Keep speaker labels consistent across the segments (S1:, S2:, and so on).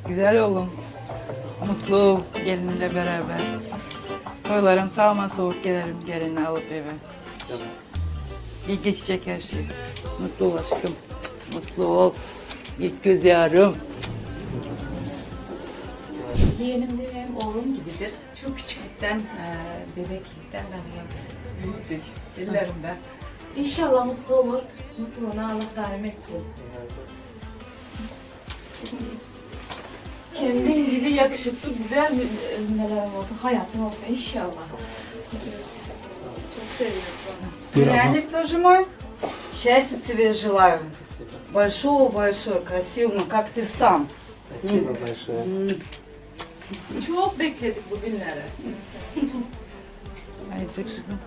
S1: Güzel oğlum. Mutlu ol gelinle beraber. Toylarım sağma soğuk gelelim gelini alıp eve. İyi geçecek her şey. Mutlu ol aşkım. Mutlu ol. İlk göz yarım.
S2: Yeğenim de benim oğlum gibidir. Çok küçüklükten, e, bebeklikten ben bunu büyüttük ellerimde. İnşallah mutlu olur. Mutluluğunu Allah daim etsin. Kendin gibi yakışıklı, güzel bir e, nelerim olsun, hayatım olsun inşallah. Evet. Çok seviyorum onu.
S3: Племянник тоже мой. Счастья тебе желаю. Большого-большого, красивого, как ты сам.
S4: Спасибо большое.
S2: Çok bekledik bu günleri.
S1: Ay çok güzel.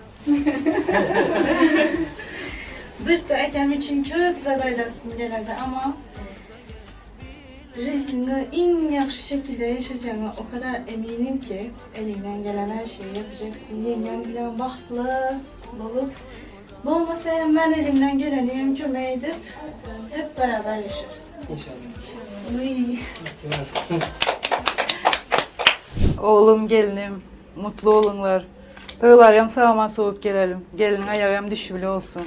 S5: Bitta akam uchun ko'p zadaydasim keladi, ammo жизньni eng yaxshi shaklda yashayacağına o kadar eminim ki elinden gelen her şeyi yapacaksın. Yengem bilan baxtli bo'lib, bo'lmasa ham ben elimden geleni hem kömək edip hep beraber yaşarız.
S4: İnşallah.
S5: Uy.
S4: Varsın.
S1: Oğlum gelinim mutlu olunlar. Toylar hem sağma soğuk gelelim. Gelinin ayağı hem düşüblü olsun.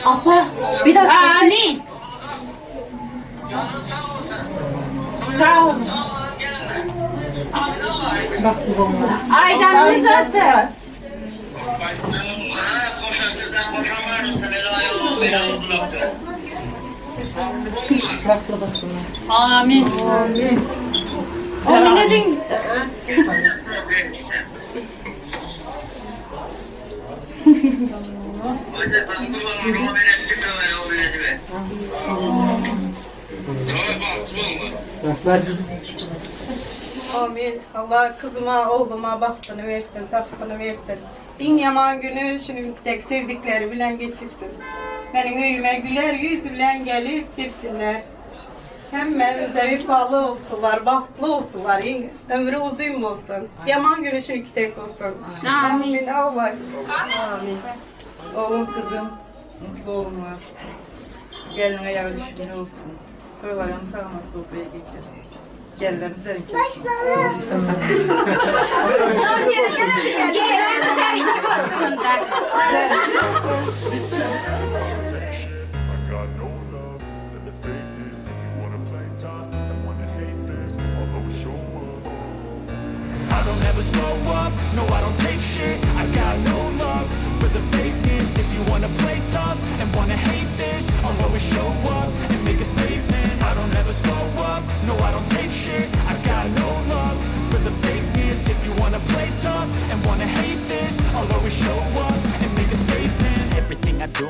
S5: Apa bir dakika siz.
S2: Sağ olun. Aydanımız olsun. Amin.
S5: Amin dedin.
S6: Amin. Allah kızıma, oğluma bahtını versin, tahtını versin. Iň ýaman günü şuny tek sevdikleri bilen geçirsin. Meniň öýüme güler ýüz bilen gelip girsinler. Hemmämize wepaly bolsunlar, bagtly bolsunlar, iň ömri uzyn bolsun. Ýaman günü şuny tek bolsun. Amin. Allah.
S1: Amin. Oğlum kızım mutlu olunlar. Gelin ayağı düşkün olsun. Toylarım sağma sofraya geçir. Gelinlerim seninki olsun.
S7: Take shit. I got no love for the fakeness. If you wanna play tough and wanna hate this, I'll always show up.
S8: I don't ever slow up, no I don't take shit. I got no love for the fakeness. If you wanna play tough and wanna hate this, I'll always show up and make a statement. I don't ever slow up, no I don't take shit. I got no love for the fakeness. If you wanna play tough and wanna hate this, I'll always show up and make a statement. Everything I do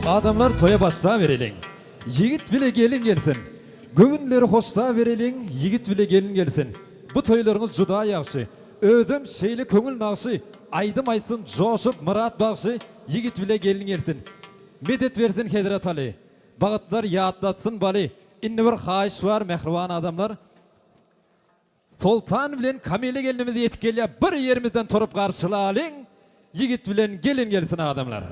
S9: Adamlar toýa başlabereliň. Ýigit bile gelin gelsin. Göwünleri hoşlabereliň, ýigit bile gelin gelsin. Bu toýlaryňyz juda ýagşy. Özem şeýle köňül nagşy, Aýdym aýtsyn joşup Myrat bagşy, Ýigit bile gelin gelsin. Medet bersin Hezret Aly. Bagytlar ýatlatsyn baly. Indi bir haýyş bar mähriban adamlar. Soltan bilen Kamile gelnimiz ýetip gelýär bir ýerimizden turup garşylalyň ýigit bilen gelin gelsin adamlar.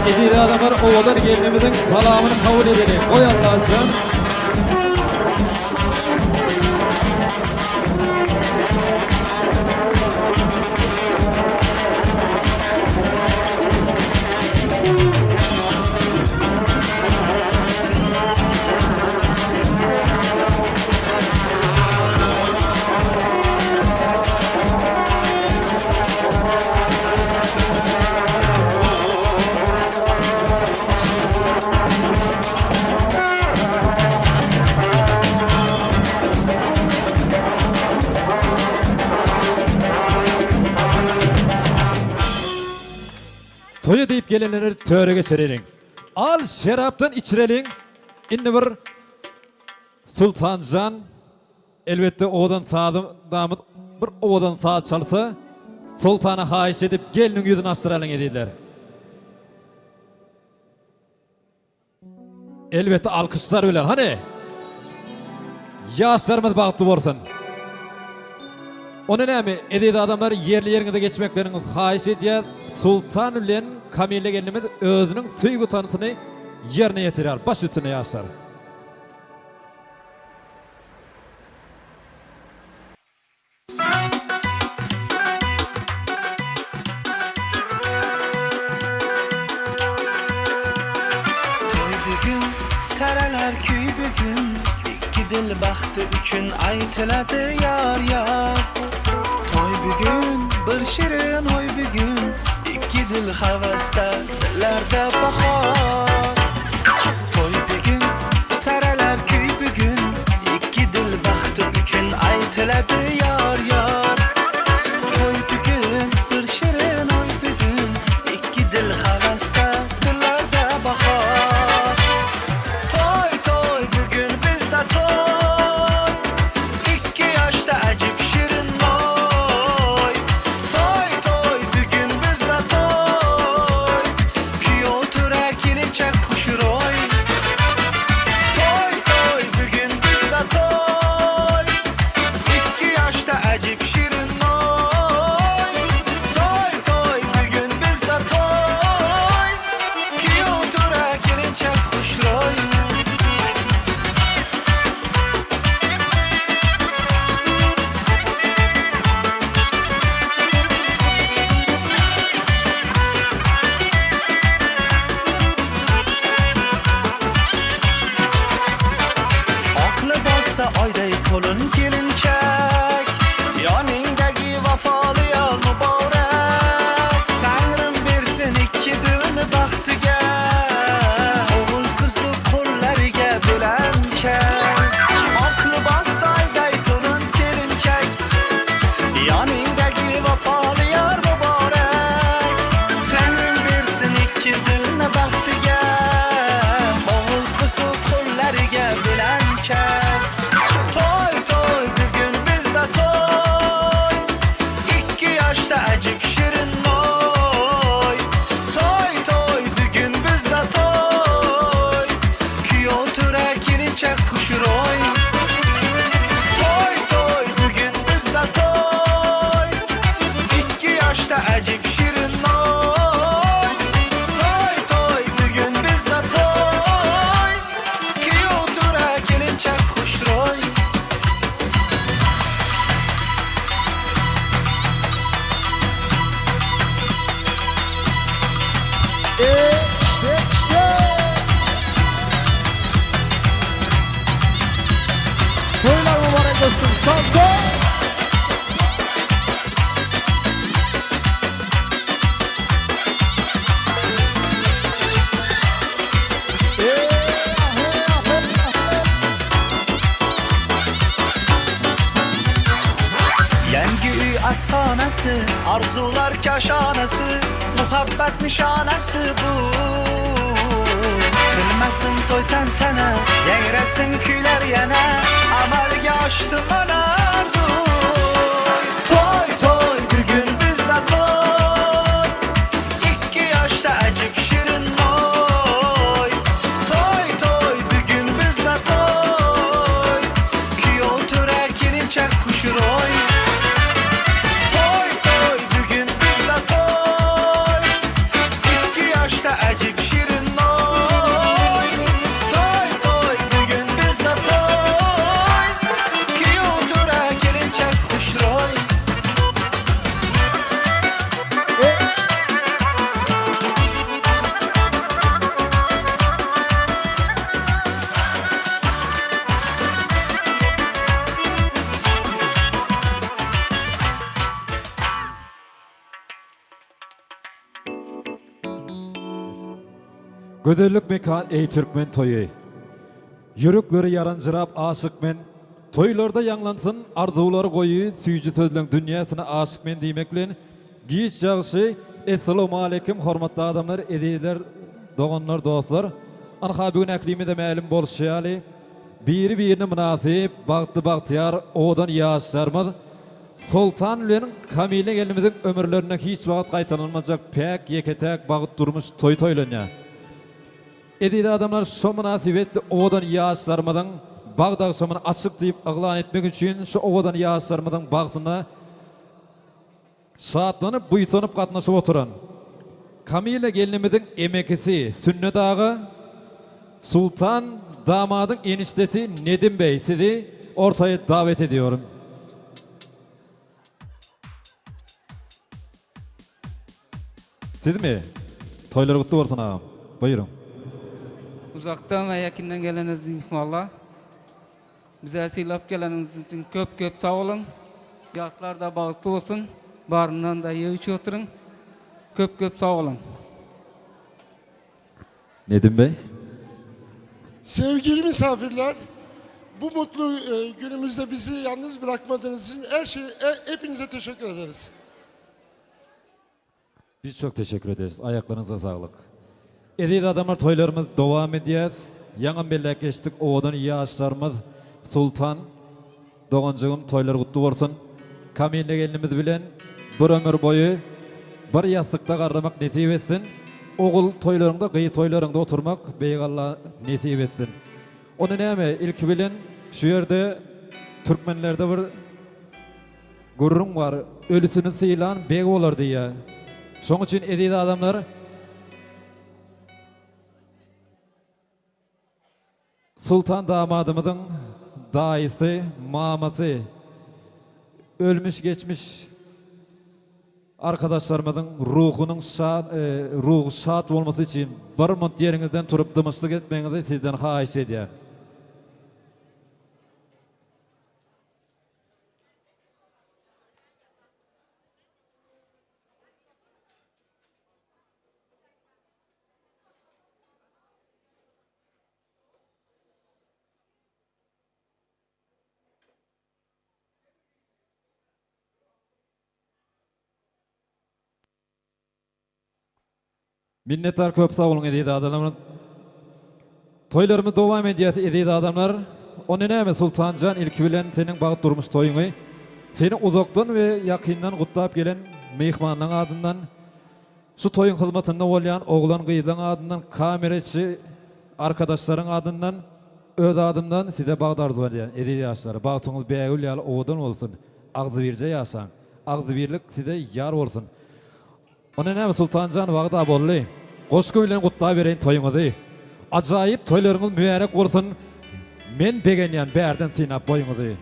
S9: Eziz adamlar owadan gelnimiziň salamyny kabul edeliň. Goý Allajan. Toýa diýip gelenleri töre geçireliň. Al şerapdan içireliň. Indi bir Sultanjan elbetde owadan sazy damyz bir owadan saz çalsa Soltana haýyş edip gelniň ýüzüni açdyralyň ezizler. Elbetde alkyşlar bilen hany. Ýaşlarymyz bagtly bolsun. Onda näme eziz adamlar ýerli ýeriňize geçmekleriňizi haýyş edýäs. Sultan bilen Kamilla gelnimiz özüniň söýgi tansyny ýerine ýetirýär. Baş üstüne ýaşlar.
S10: Toý bu gün, taralar küý bu gün, Ikki dil bagty üçin aýtylady ýar-ýar. Toý bu gün, bir şirin oý bu gün, Ikki dil hawasda, dillerde bahar. Toý bu gün, taralar küý bu gün, Ikki dil bagty üçin aýtylady ýar-ýar. Toý bu gün, bir şirin oý bu gün, Ikki dil hawasda, dillerde bahar. Toý, toý, bu gün bizde toý, Ikki ýaşda ajyp şirin oý. Toý, toý, bu gün bizde toý, Küýew töre kelinçek.
S9: Samson!
S10: Yangi uy ostonasi, orzular koshonasi, muhabbat nishonasi bu. Tinmasin to'y tantana, yangrasin kuylar yana, amalga oshdi mana orzu. To'y to'y bugun bizda to'y. Ikki yoshda ajib shirin moy. To'y to'y bugun bizda to'y. Kuyov to'ra kelinchak xushro'y. To'y to'y bugun bizda to'y. Ikki yoshda ajib shirin moy. To'y to'y bugun bizda to'y. Kuyov to'ra kelinchak xushro'y.
S9: Gözellik mekan eý türkmen toýy. Ýürekleri ýaranjyrap aşyk men. Toýlarda ýaňlansyn arzuwlar goýy süýji sözleň dünýäsine aşyk men diýmek bilen giç ýagşy Essalawmaleýkim hormatly adamlar ezizler doganlar dostlar. Ynha bu gün ählimize mälim bolşy ýaly biri birine mynasyp bagtly bagtyýar owadan ýaşlarymyz Soltan bilen Kamile gelnimiziň ömürlerinde hiç wagt gaýtalanmajak päk ýeke-täk bagt durmuş toýy toýlanýar. Eziz adamlar şo mynasybetli owadan ýaşlarymyzyň bagt agşamyny açyk diýip yglan etmek üçin şu owadan ýaşlarymyzyň bagtyna şatlanyp buýsanyp gatnaşyp oturan Kamile gelnimiziň emekisi Sünnet aga, Sultan damadyň enişdesi Nedim beý sizi ortaýa dawet ediyorum. Sizmi? Toýlar gutly bolsun agam. Buýruň.
S11: Uzakdan we ýakyndan gelen eziz myhmanlar. Bize sylap geleniňiz üçin köp köp sag boluň. Ýaşlar-da bagtly bolsun. Baryndan-da ýep içip oturyň. Köp köp sag boluň.
S9: Nedim Bey.
S12: Sevgili misafirler, bu mutlu e, günümüzde bizi yalnız bırakmadığınız için her şey e, hepinize teşekkür ederiz.
S9: Biz çok teşekkür ederiz. Ayaklarınıza saglyk. Eziz adamlar toýlarymyz dowam edýär. Ýaňam belläp geçdik owadan ýaşlarymyz Sultan doganjygym toýlar gutly bolsun. Kamilla gelnimiz bilen bir ömür boýy bir ýassykda garramak nesip etsin. Ogul toýlaryňda gyz toýlaryňda oturmak Beýik Alla nesip etsin. Onda näme ilki bilen şu ýerde türkmenlerde bir Gürrüň bar, ölüsini sylan beg bolar diýýär. Şoň üçin eziz adamlar, Sultan damadymyzyň daýysy, mamasy, ölmüş-geçmiş arkadaşlarymyzyň ruhunyň şat, ruhy şat bolmasy üçin bir munt ýeriňizden turup dymyşlyk etmegiňizi sizden haýyş edýän. Minnetdar köp sag boluň eziz adamlar. Toýlarymyz dowam edýär eziz adamlar. Onda näme Sultanjan ilki bilen seniň bagt durmuş toýuňy seni uzakdan we ýakyndan gutlap gelen myhmanlaň adyndan şu toýuň hyzmatynda bolýan oglan gyzlaň adyndan kameraçy arkadaşlaryň adyndan öz adymdan size bagt arzuw edýän eziz ýaşlar bagtyňyz bägül ýaly owadan bolsun agzybirje ýaşaň agzybirlik size ýar bolsun Onda näme Sultanjan wagda boldy. Goşgy bilen gutlabereýin toýuňyzy. Ajaýyp toýlaryňyz mübärek bolsun. Men begenýän bärden synap boýuňyzy.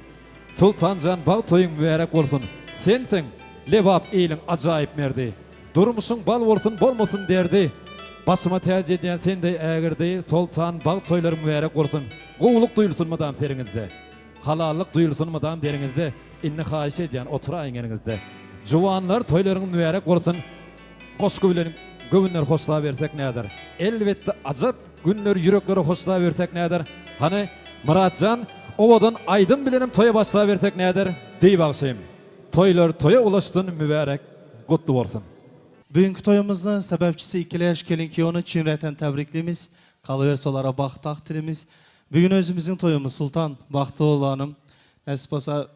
S9: Sultanjan bagt toýuň mübärek bolsun. Sensiň Lebap iliň ajaýyp merdi. Durmuşyň bal bolsun bolmasyn derdi. Başyma täç edýän sendeý ägirdi. Soltan bagt toýlaryň mübärek bolsun. Gowulyk duýulsyn mydam seriňizde. Halallyk duýulsyn mydam deriňizde, Indi haýyş edýän, oturaýyň ýeriňizde. Juwanlar, toýlaryňyz mübärek bolsun! Goşgy bilen göwünleri hoşlabersek näder? Elbetde ajap günler ýürekleri hoşlabersek näder? Hany, Myratjan, owadan aýdym bilenem toýa başlabersek näder? Diý bagşym. Toýlar toýa ulaşsyn mübärek gutly bolsun.
S13: Bugünkü toýumyznyň sebäpçisi ikili ýaş gelin-kýowny çyn ýürekden täbrikleýmiz. Galyberse olara bagt-tagt dileýmiz. Bu gün özümiziň toýumyz Sultan, bagtly bol hanym. Nesip bolsa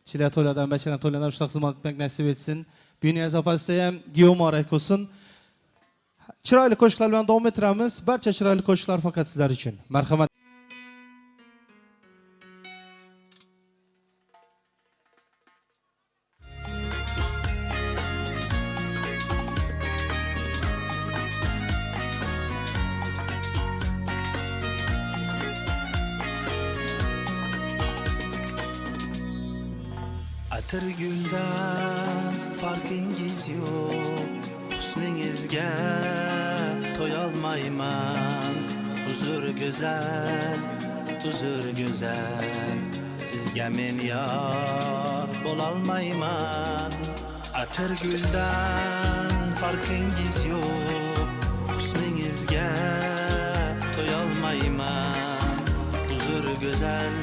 S13: çile toýlardan beçeren toýlardan şunak hyzmat etmek nesip etsin. Dünya sapa isteýän giýew mubarek bolsun. Çyraýly koşuklar bilen dowam etdiremiz. Barça çyraýly koşuklar fakat sizler üçin. Merhamet.
S10: Atir guldan farqingiz yo'q Husningizga to'yolmayman Uzr go'zal, uzr go'zal Sizga men yor bo'lolmayman Atir guldan farqingiz yo'q Husningizga to'yolmayman Uzr go'zal,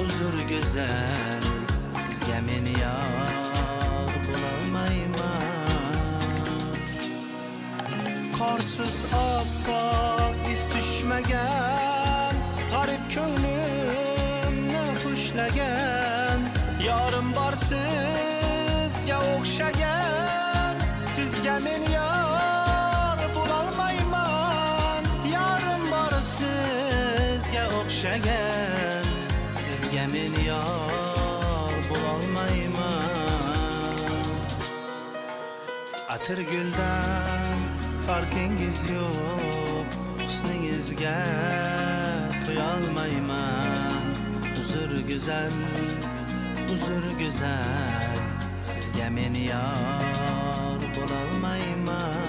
S10: uzr go'zal Sizga men yor bo'lolmayman Qorsiz oppoq iz tushmagan G'arib ko'nglimni xushlagan Yorim bor sizga o'xshagan Sizga men yor bo'lolmayman Yorim bor sizga o'xshagan Sizga men yor bo'lolmayman Atir guldan farqingiz yo'q Husningizga to'yolmayman Uzr go'zal, uzr go'zal Sizga men yor bo'lolmayman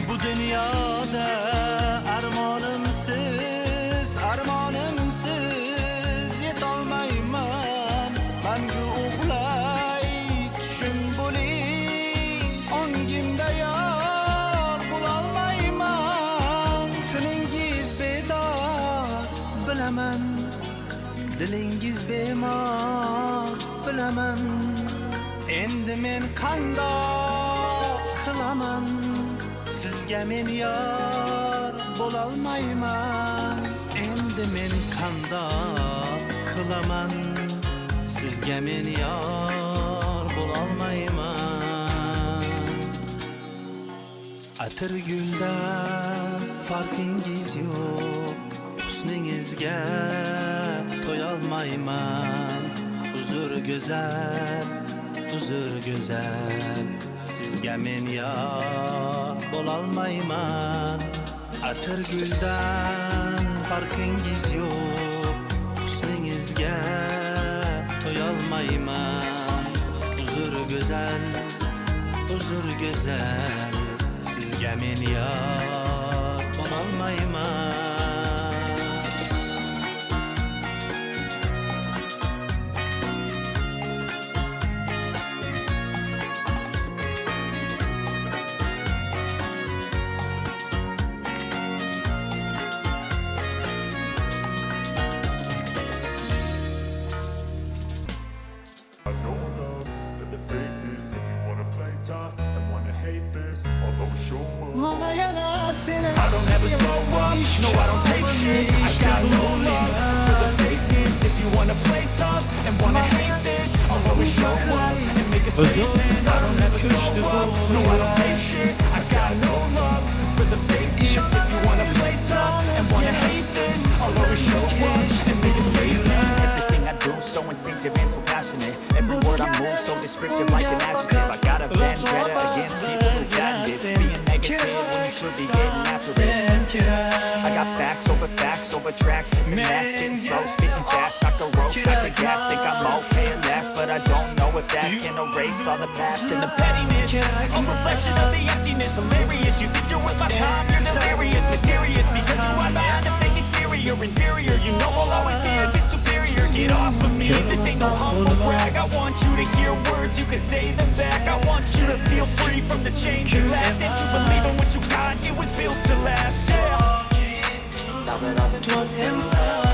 S10: Bu dunyoda armonimsiz, armonimsiz yetolmayman Mangu uxlay tushim bo'ling Ongimda yor bo'lolmayman Tiningiz bedor bilaman Dilingiz bemor bilaman Endi men qandoq qilaman Sizga men yor bo'lolmayman Endi men qandoq qilaman Sizga men yor bo'lolmayman Atir guldan farqingiz yo'q Husningizga to'yolmayman Uzr go'zal, uzr go'zal Sizga men yor bo'lolmayman Atir guldan farqingiz yo'q Husningizga to'yolmayman Uzr go'zal, uzr go'zal Sizga men yor bo'lolmayman
S7: Got no love for the fakeness. If you wanna play tough and wanna hate this, I'll always show up.
S8: I don't ever slow up, no I don't take shit I got no love for the fakeness If you wanna play tough and wanna hate this I'll always show up and make a statement I don't ever slow up, no I don't take shit I got no love for the fakeness If you wanna play tough and wanna hate this I'll always show up and make a statement Everything I do so instinctive and so passionate Every word I move so descriptive like an adjective I got a vendetta against people who patented Being negative when you should be getting after it I got got facts over facts over tracks. This and that, spitting slow, spitting fast. I could roast, I could gas, think I'm okay at last. But I don't know if that can erase all the past and the pettiness. A reflection of the emptiness, hilarious. You think you're worth my time, you're delirious, mysterious. Because you hide behind a fake exterior, inferior. You know I'll always be a bit superior. Get off of me, this ain't no humble brag. I want you to hear words, you can say them back. I want you to feel free from the chains at last. And to believe in what you got, it was built to last. Yeah.
S14: Now that I've been put through hell,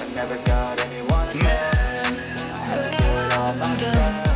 S14: I never got anyone's help. I had to do it all myself.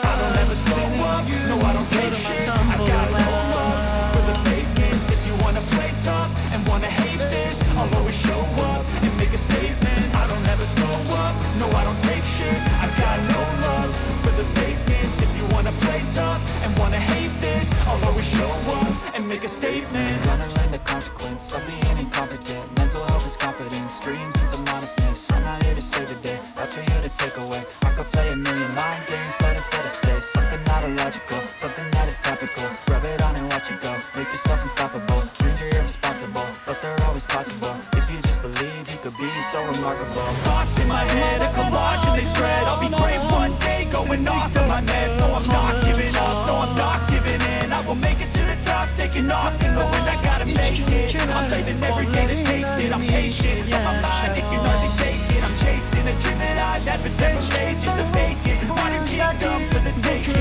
S8: I don't ever slow up, no I don't take shit. I got no love for the fakeness. If you wanna play tough and wanna hate this, I'll always show up and make a statement. I don't ever slow up, no I don't take shit. I got no love for the fakeness. If you wanna play tough and wanna hate this, I'll always show up and make a statement.
S14: Gonna learn the consequence of being incompetent. Mental health is confidence, dreams and some honestness. I'm not here to save the day, that's for you to take away. I could play a million mind games, but instead I say something not illogical, something that is topical. Rub it on and watch it go, make yourself unstoppable. Dreams are irresponsible, but they're always possible. If you just believe, you could be so remarkable.
S8: Thoughts in my head, a collage and they spread. I'll be great one day, going off of my meds. No, I'm not giving up, no, I'm not giving in. I will make it to the top, taking off in the wind. I gotta make it. I'm saving every day to taste it. I'm patient, but my mind, it can hardly take it. I'm chasing a dream that I've had for several ages. A vacant modern kingdom for the taking.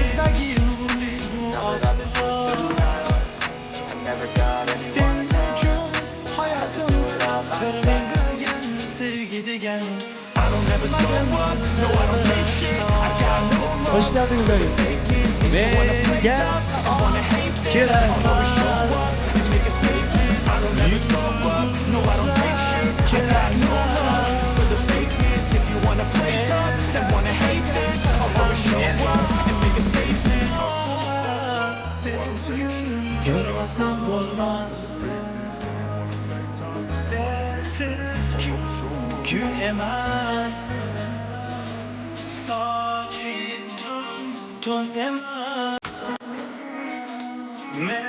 S14: Now that I've been put through hell, I never got anyone's help. I had to do it all myself.
S8: I don't ever slow up, no, I don't take shit. I got no love.
S13: Hoş geldiniz dayı.
S8: Fakeness, if you wanna play
S13: gel.
S8: tough and wanna hate this, I'll always show up and make a statement. I don't ever slow up, no, I don't take shit. I got no love for the fakeness. If you wanna play tough and wanna hate this, I'll always show up and make a statement.
S10: Seni bugün görmesem olmaz. Sensiz gün emez. Sakin tun emez. Mendem.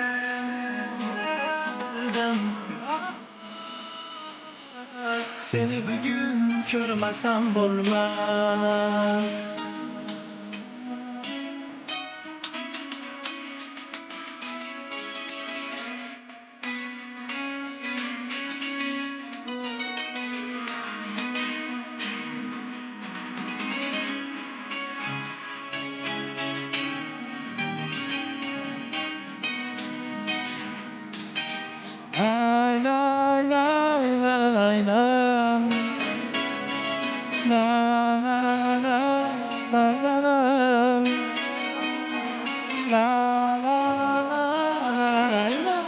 S10: Seni bugün görmesem olmaz. Lay lay lay lay lay. La la la la la la. La la la la la.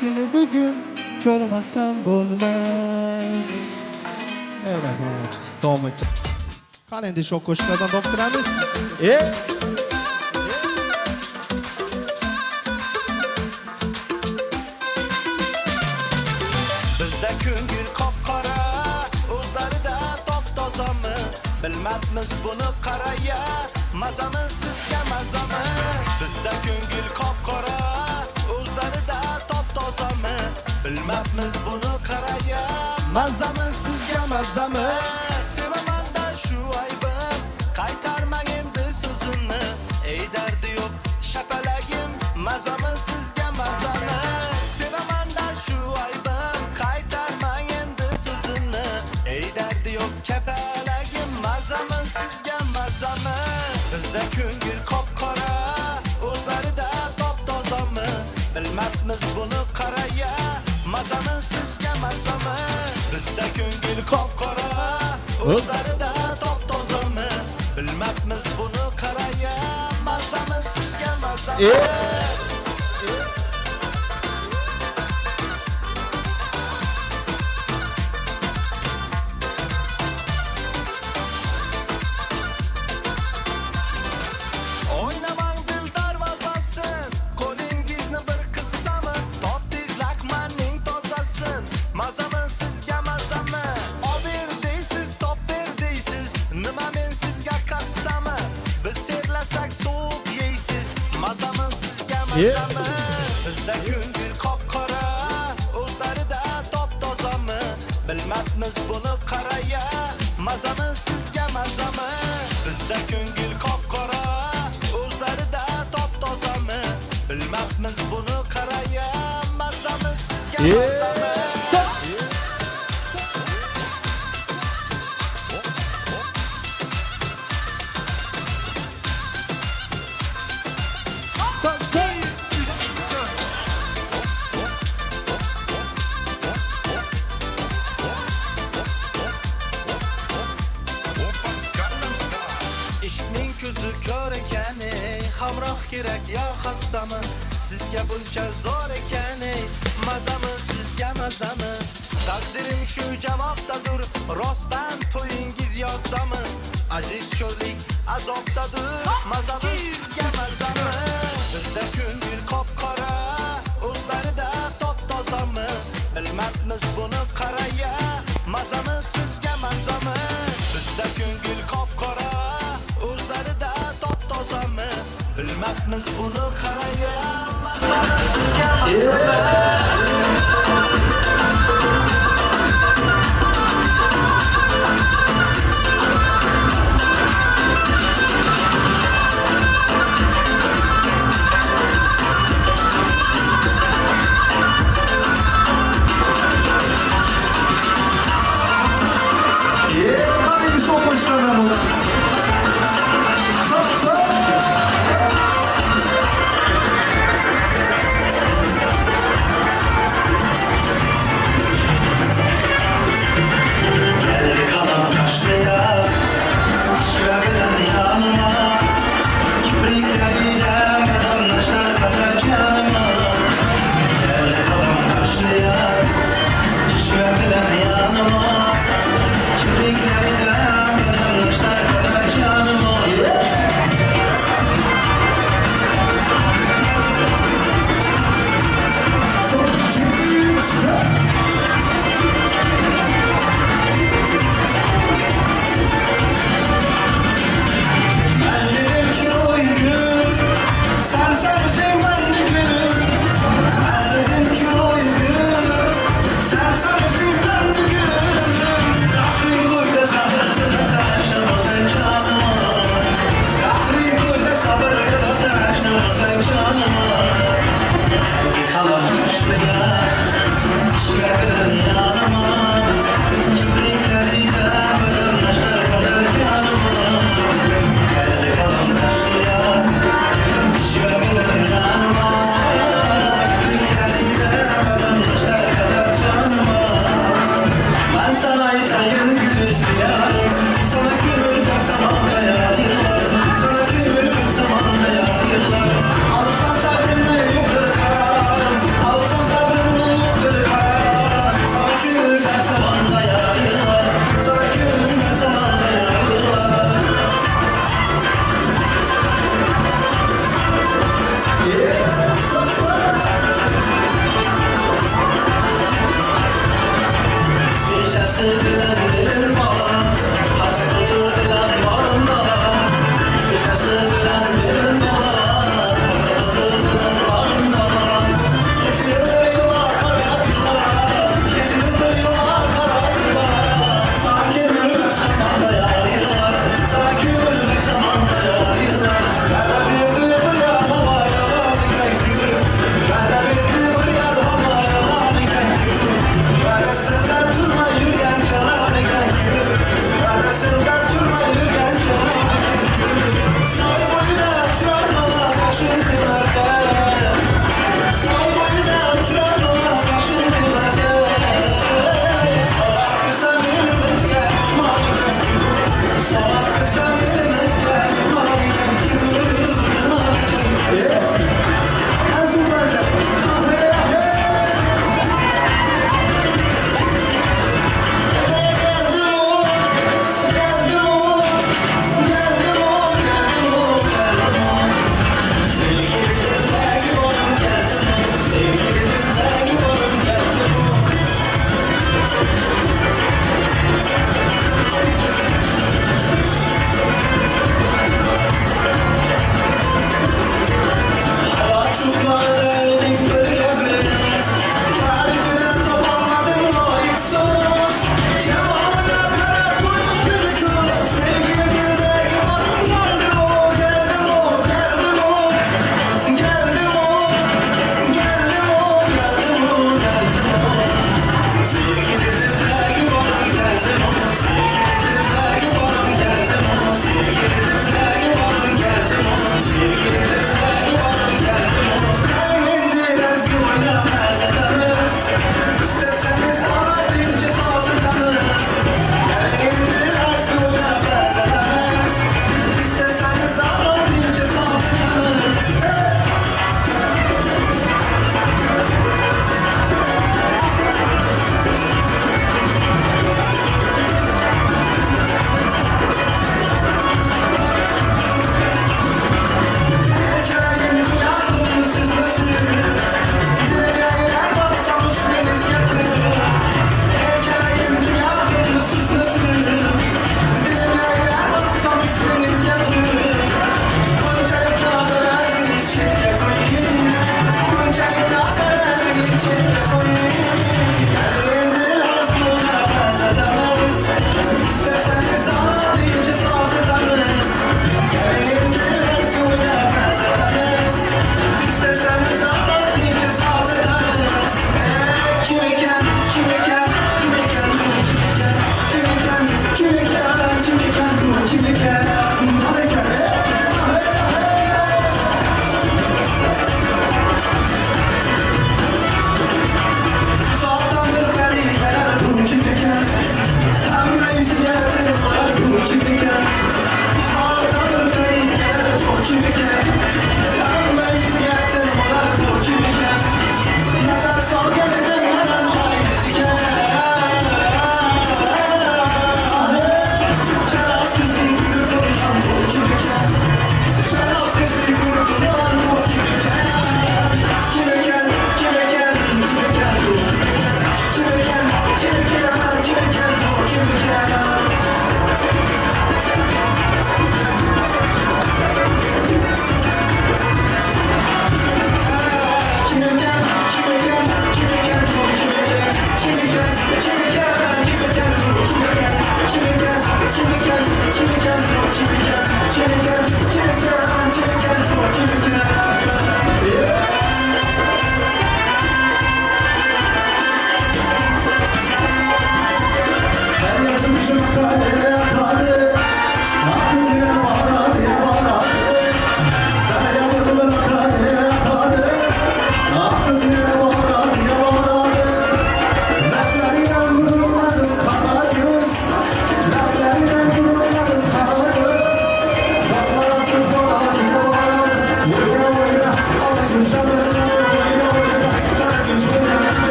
S10: Seni bir gün görmesem olmaz.
S13: Evet, davom et. Qani endi shu qo'shiqlardan davom ettiramiz. E
S10: Bizda ko'ngil qop-qora, o'zlarida top-tozami? Bilmabmiz buni qaraya, mazami sizga mazami? Bizda ko'ngil qop-qora, o'zlarida top-tozami? Bilmabmiz buni qaraya, mazami sizga mazami? Sevamanda shu aybim, qaytarmang endi so'zimni. Ey dardi yo'q shapalagim, mazami sizga mazami? Sevamanda shu aybim, qaytarmang endi so'zimni. Ey dardi yo'q kapalagim, mazami sizga mazami? Bizda ko'ngil qop-qora, o'zlarida top-tozami? Bilmabmiz buni qaraya, mazami sizga mazami? Bizda ko'ngil qop-qora, o'zlarida top-tozami? Bilmabmiz buni qaraya, mazami sizga mazami? O'ynamang dil darvozasin, qo'lingizni bir qissami? Topdingiz laqmanning tozasin, mazami sizga mazami? Ober deysiz, top ber deysiz, nima men sizga qassami? Biz terlasak sovuq yeysiz, mazami sizga mazami? Bizda ko'ngil qop-qora, o'zlarida top-tozami? Bilmabmiz buni qaraya, mazami sizga mazami? Bizda ko'ngil qop-qora, o'zlarida top-tozami? Bilmabmiz buni qaraya, mazami sizga mazami? Ishqning ko'zi ko'r ekan ey, hamroh kerak yo hassami? Sizga buncha zo'r ekan ey, mazami sizga mazami? Taqdirim shu javobdadir, rostdan to'yingiz yozdami? Aziz sho'rlik azobdadir, mazami sizga mazami? Bizda ko'ngil qop-qora, o'zlarida top-tozami? Bilmabmiz buni qaraya, mazami sizga mazami? Bizda ko'ngil qop-qora, o'zlarida top-tozami? Bilmabmiz buni qaraya, mazami sizga mazami?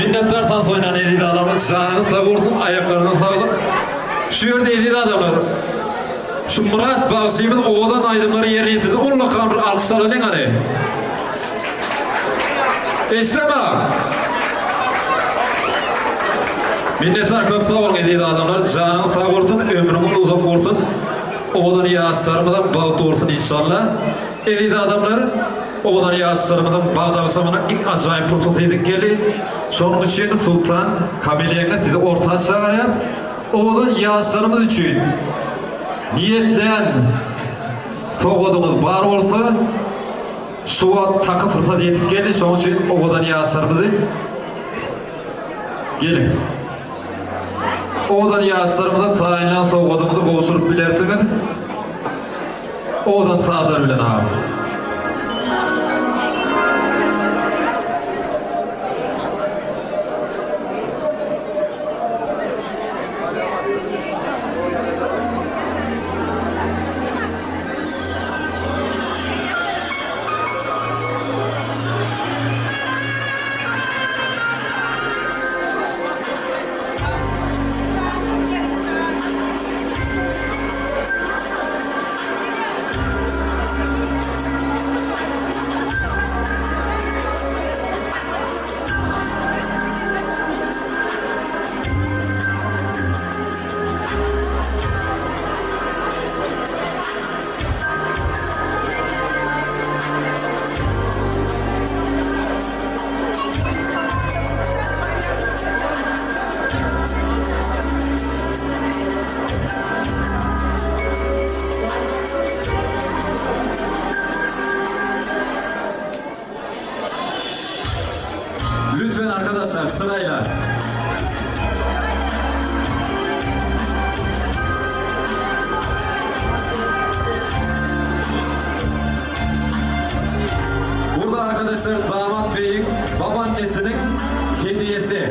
S9: Minnetdar tans oýnan eziz adamlar janyňyz sag bolsun aýaklaryňyza saglyk. Şu ýerde eziz adamlar şu Myrat bagşymyz owadan aýdymlary ýerine ýetirdi ullakan bir alkyş alalyň hany. Eşdema. Minnetdar köp sag boluň eziz adamlar janyňyz sag bolsun ömrüňiz uzak bolsun owadan ýaşlarymyzam bagtly bolsun inşallah. Eziz adamlar, owadan ýaşlarymyzyň bagt agşamynyň iň ajaýyp pursaty ýetip geldi. Şonuň üçin Sultan Kamil ýeňňe sizi orta çagyrýas. Owadan ýaşlarymyz üçin niýetlän sowgadyňyz bar bolsa, şu wagt taky pursat ýetip geldi. Şonuň üçin owadan ýaşlarymyzy geliň. Owadan ýaşlarymyza taýynlan sowgadyňyzy gowşuryp bilersiňiz. Owadan sazlar bilen agam. syrayla. Burada arkadaşlar damat beyin babaannesinin hediyesi.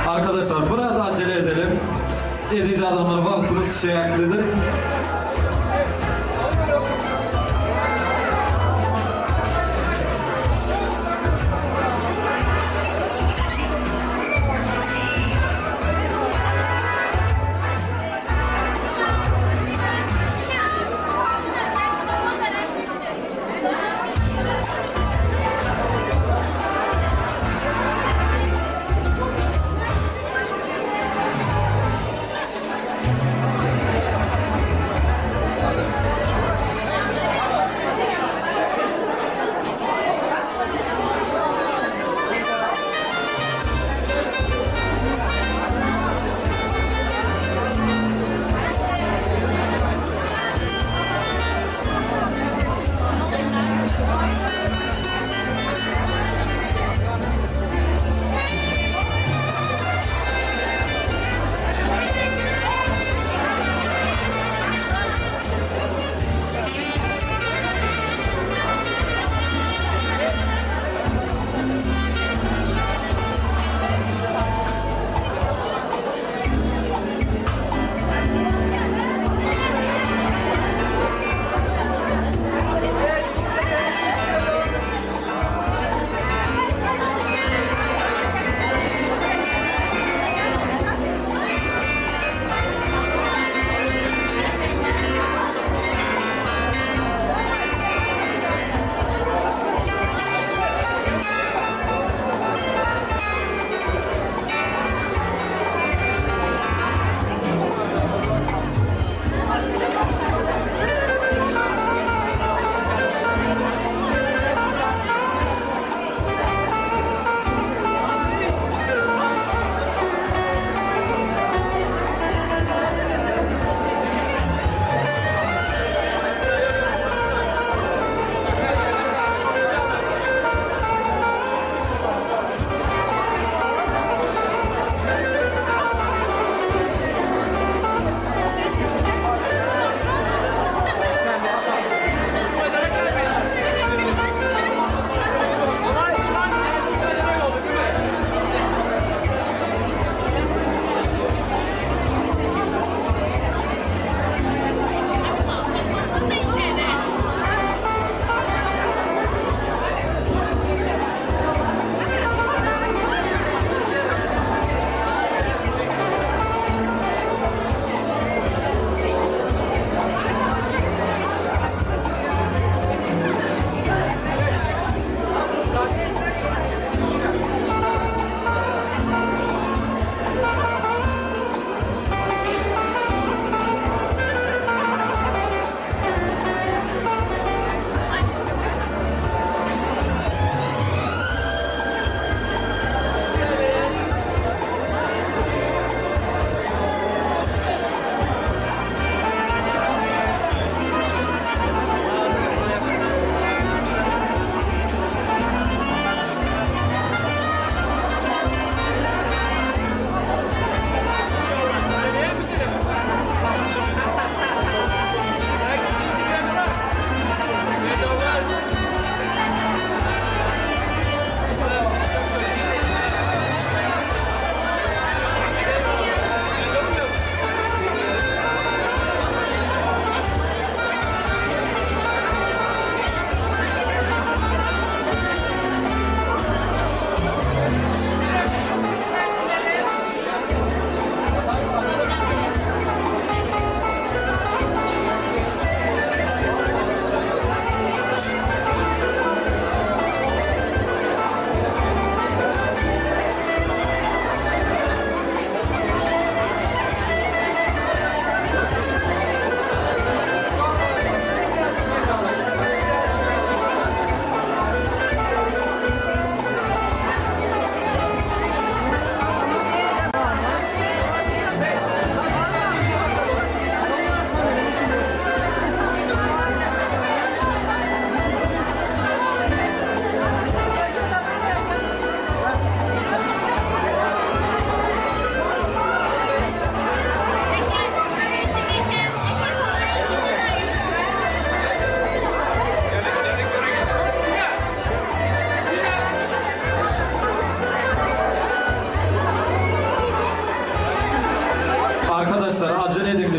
S9: Arkadaşlar biraz acele edelim. Eziz adamlar wagtymyz çäklidir.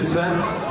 S9: Lütfen.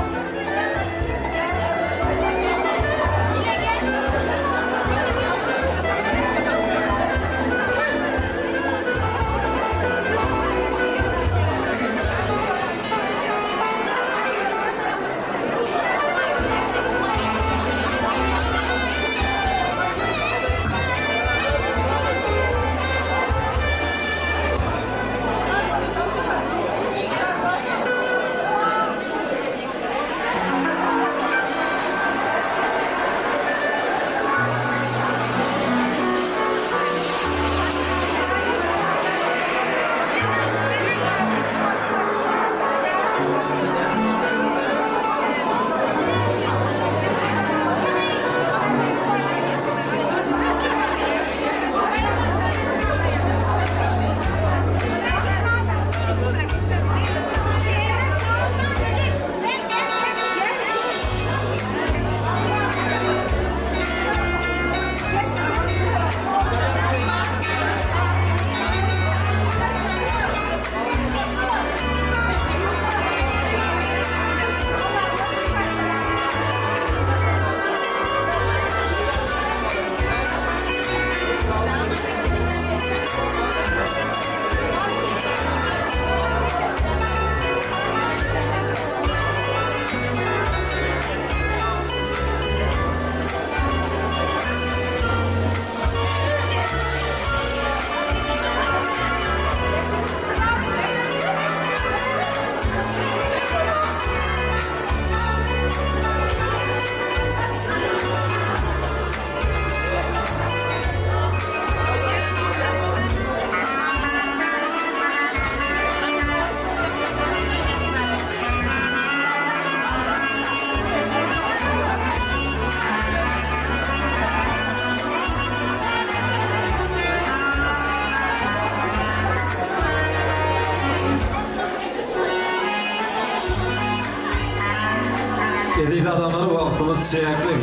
S9: Eziz adamlar wagtymyz çäkli.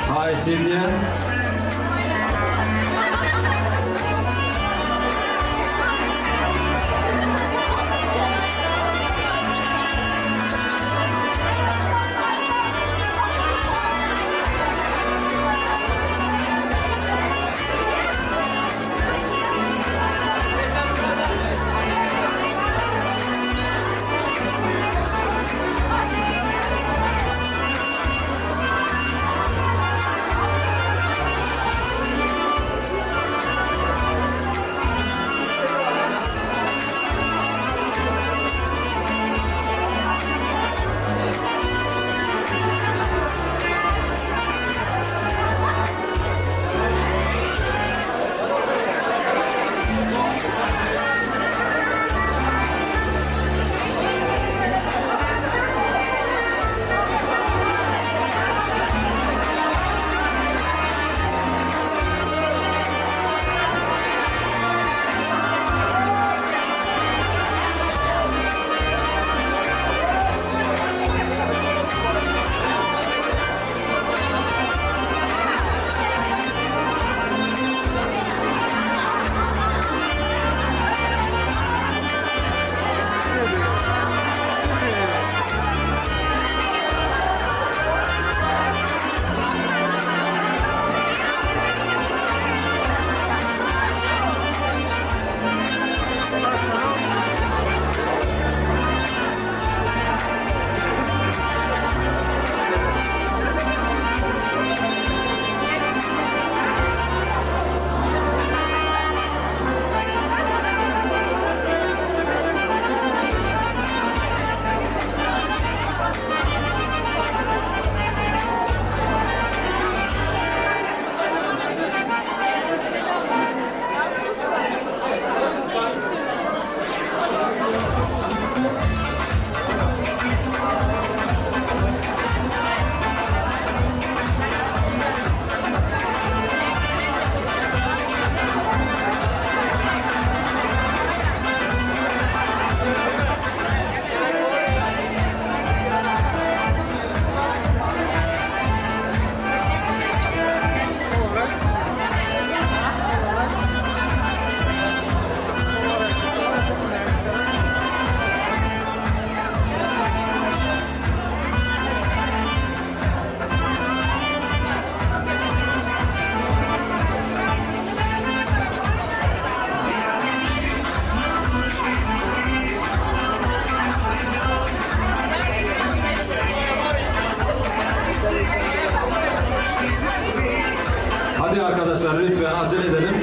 S9: Haýyş edýän. Acele edelim.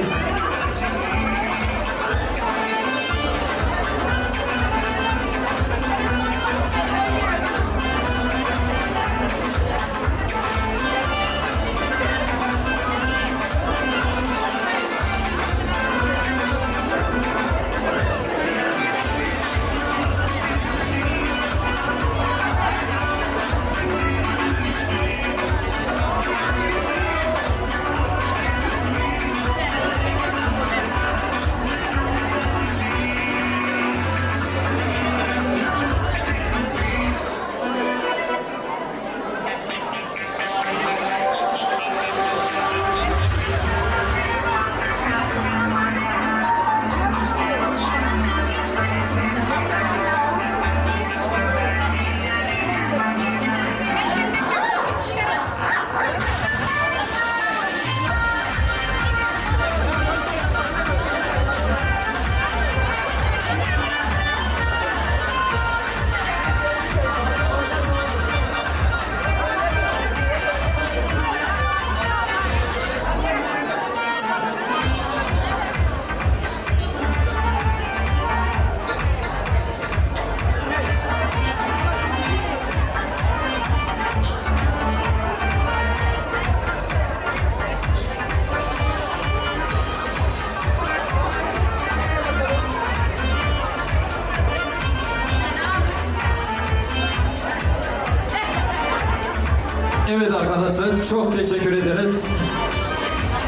S9: Evet arkadaşlar çok teşekkür ederiz.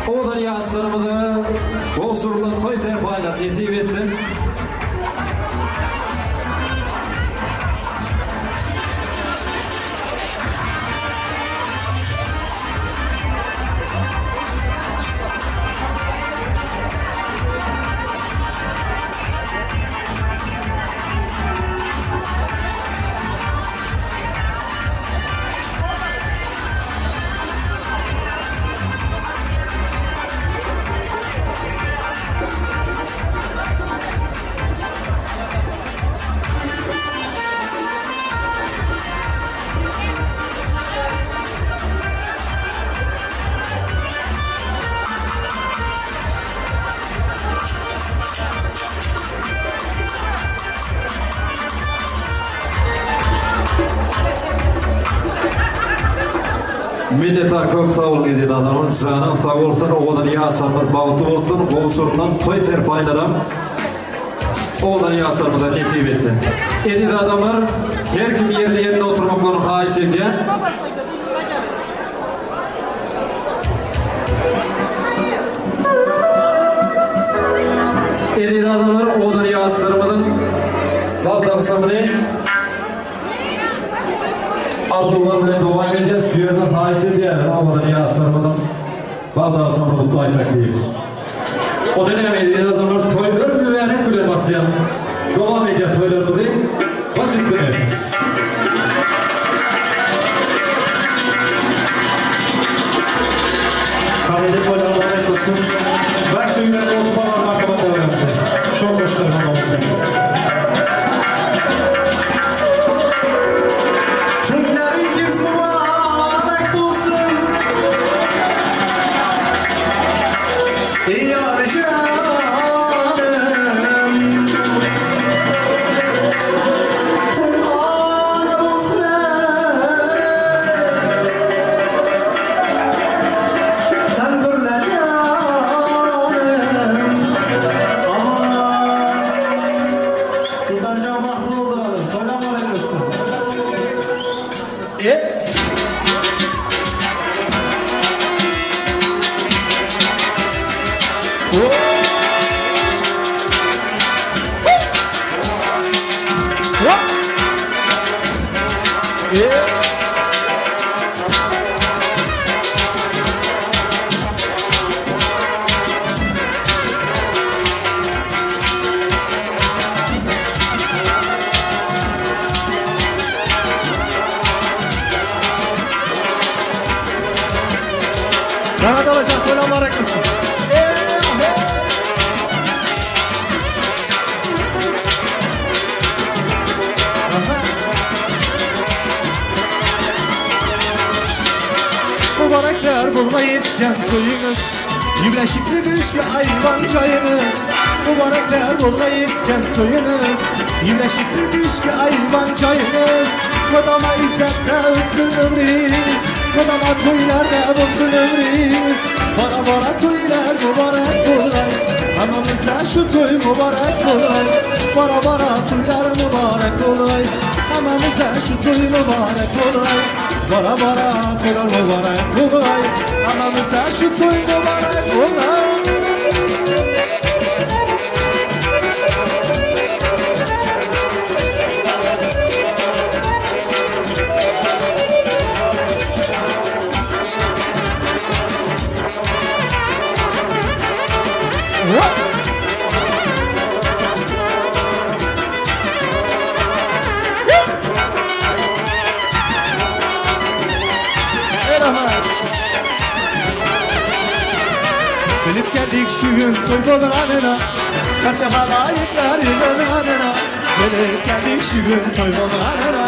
S9: Owadan ýaşlarymyza gowşurylan toý serpaýlary nesip etsin. Minnetdar köp sag boluň eziz adamlar janyň sag bolsun owadan ýaşlarymyz bagtly bolsun gowşurylan toý serpaýlaram owadan ýaşlarymyza nesip etsin. Eziz adamlar her kim ýerli ýerinde oturmaklaryny haýyş edýän. Eziz adamlar owadan ýaşlarymyzyň bagt agşamyny Arzuwlar bilen dowam edýär. Şu ýerde haýyş edýärin owadan ýaşlarymyzyň bagt agşamyny gutlaýsak diýip. Onda näme eziz adamlar toý bir mübärek bilen başlaýan dowam edýär toýlarymyzy baş üstüne.
S15: Kareli toýlar mübarek bolsun. Barça ýürek otupalar marhamat döwremize. Şol goşlaryna oturýarys. Toýlaryňyz mübarek bolsun. Ýar janym. Toýhana bolsun. Sen birle janym. Aman. Sultanjan bagtly bolduralım. Toýlar mübarek bolsun. E? Rahat alacak, toýlar mübarek bolsun. Mübarekler bolgaý isgen toýuňyz. Ýüwleşikli düşki aýwan jaýyňyz, Mübarekler bolgaý etken toýuňyz. Ýüwleşikli düşki aýwan jaýyňyz, Mydama yzzatda ötsün ömrüňiz, Mydama toýlarda bolsun ömrüňiz. Bara-bara toýlar mübarek bolgaý, Hammamyza şu toý mübarek bolgaý. Bara-bara toýlar mübarek bolgaý, Hammamyza şu toý mübarek bolgaý. Bara-bara toýlar mübarek bolgaý, Hammamyza şu toý mübarek bolgaý. Bilip geldik şu gün toý bolanyna, Barça halaýyklar ýygnanyna. Bilip geldik şu gün toý bolanyna,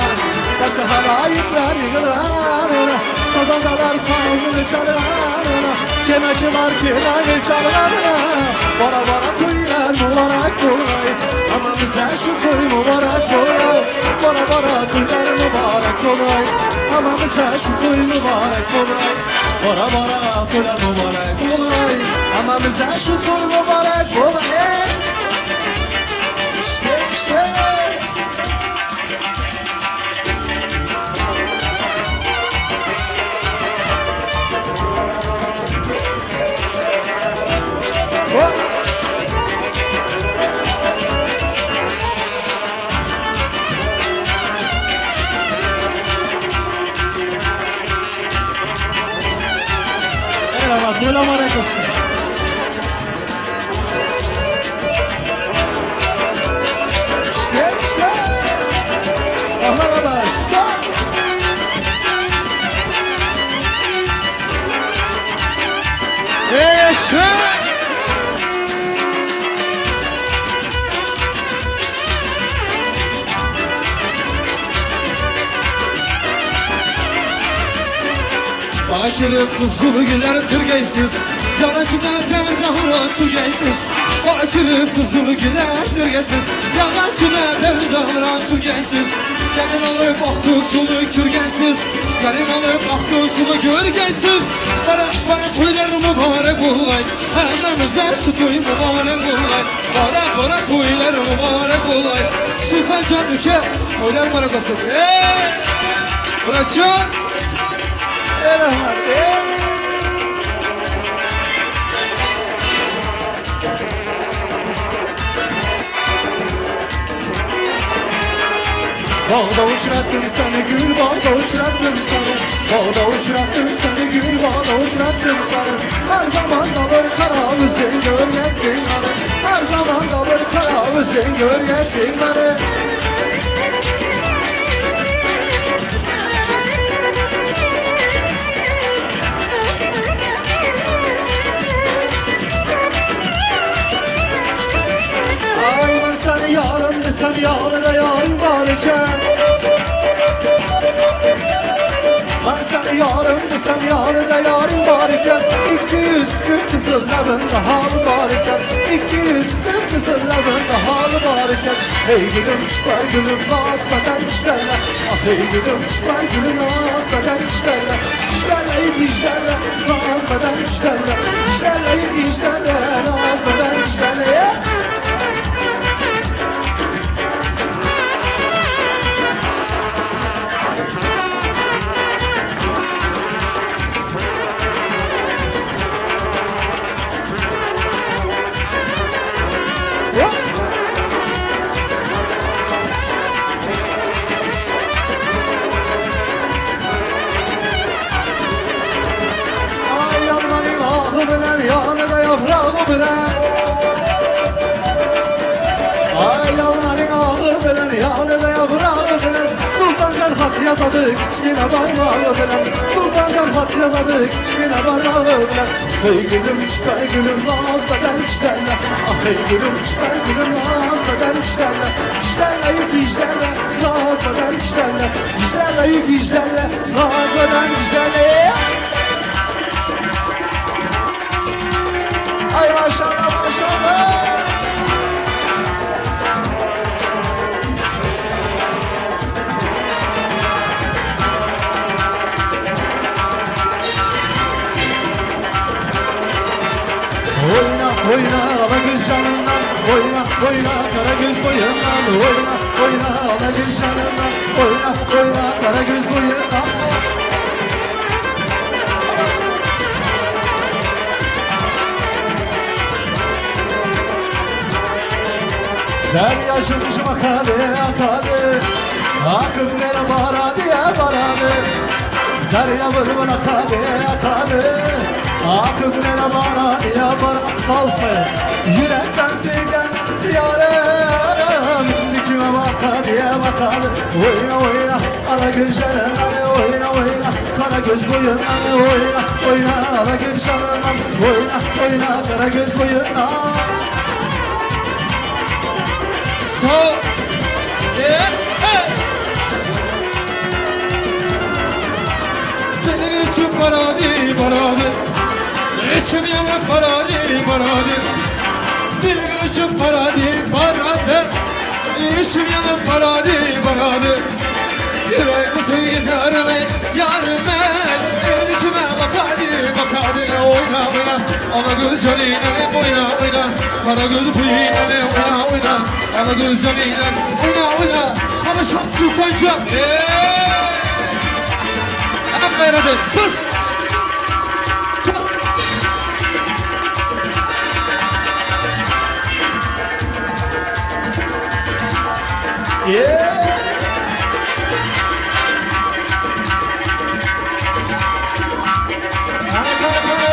S15: Barça halaýyklar ýygnanyna. Sazandalar sazyny çalanyna, Kemençiler kemany çalanyna. Bara bara toýlar mübarek bolgaý, Hammamyza şu toý mübarek bolgaý. Bara bara toýlar mübarek bolgaý, Hammamyza şu toý mübarek bolgaý. Bara bara toýlar mübarek bolgaý, Hammamyza şu toý mübarek bolgaý. İşte işte. Hop. Eyvallah, toýlar mübarek olsun. İşte işte. Aman aman. Sağ. Eşe.
S9: Bakirip kızılı güler türgeysiz, Yanaşına devdahına sürgeysiz. Bakirip kızılı güler türgeysiz, Yanaşına devdahına sürgeysiz. Gelin alıp aktıkçılı kürgeysiz, Gelin alıp aktıkçılı kürgeysiz. Bara bara toýlar mübarek bolgaý, Hemmemize şu toý mübarek bolgaý. Bara bara toýlar mübarek bolgaý. Sultanjan ülke toýlar mübarek olsun. Hey! Muratcan!
S15: Rahmat. Ey. Bağda uçrattım seni gül, bağda uçrattım seni. Bağda uçrattım seni gül, bağda uçrattım seni. Her zaman da bir kara yüzün görgettin beni. Her zaman da bir kara yüzün görgettin beni. Ay ben seni yarım desem yarına yarım var iken. Ben seni yarım desem yarına yarım var iken. 240 kızıl lebinde hal var iken. 240 kızıl lebinde hal var iken. Hey gülüm çıpar gülüm nazmeden işlerle. Ah hey gülüm çıpar gülüm nazmeden işlerle. İşlerle işlerle nazmeden işlerle. İşlerle işlerle nazmeden işlerle. Hop. Ay yanmanın ahı bilen yanı da yaprağı bilen. Ay yanmanın ahı bilen yanı da yaprağı bilen. Sultancan hat yazadı kiçkine parmağı bilen. Sultancan hat yazadı kiçkine parmağı bilen. Hey gülüm çıpar gülüm nazmeden işlerle. Ah hey gülüm çıpar gülüm nazmeden işlerle. İşlerle işlerle nazmeden işlerle. İşlerle işlerle nazmeden işlerle. Ay maşallah maşallah. Oyna oyna ala göz canından Oyna oyna kara göz boyundan Oyna oyna ala göz canından Oyna oyna kara göz boyundan Derya cımcım akadı akadı Akıp nere bara diye baradı Derya vırvın akadı akadı Akıp nere bara diye bara Sağ olsun. Yürekten sevgen yarım Dikime bakar diye bakar Oyna oyna ala gül canından Oyna oyna kara göz boyundan Oyna oyna ala gül canından Oyna oyna kara göz boyundan
S9: Sağ. Hey. Benim için paradi paradi. İçim yanıp paradi paradi. Benim için paradi paradi. İçim yanıp paradi paradi. Yürekli sevgin yarime yarime. El içime bak hadi bak hadi oyna oyna. Ana göz canine oyna oyna. Kara göz pıyına oyna oyna. Ana göz canine oyna oyna. Karışma Sultancan. Hey! Hep gayret et. Kız.
S15: Yeah. Kara kara kara.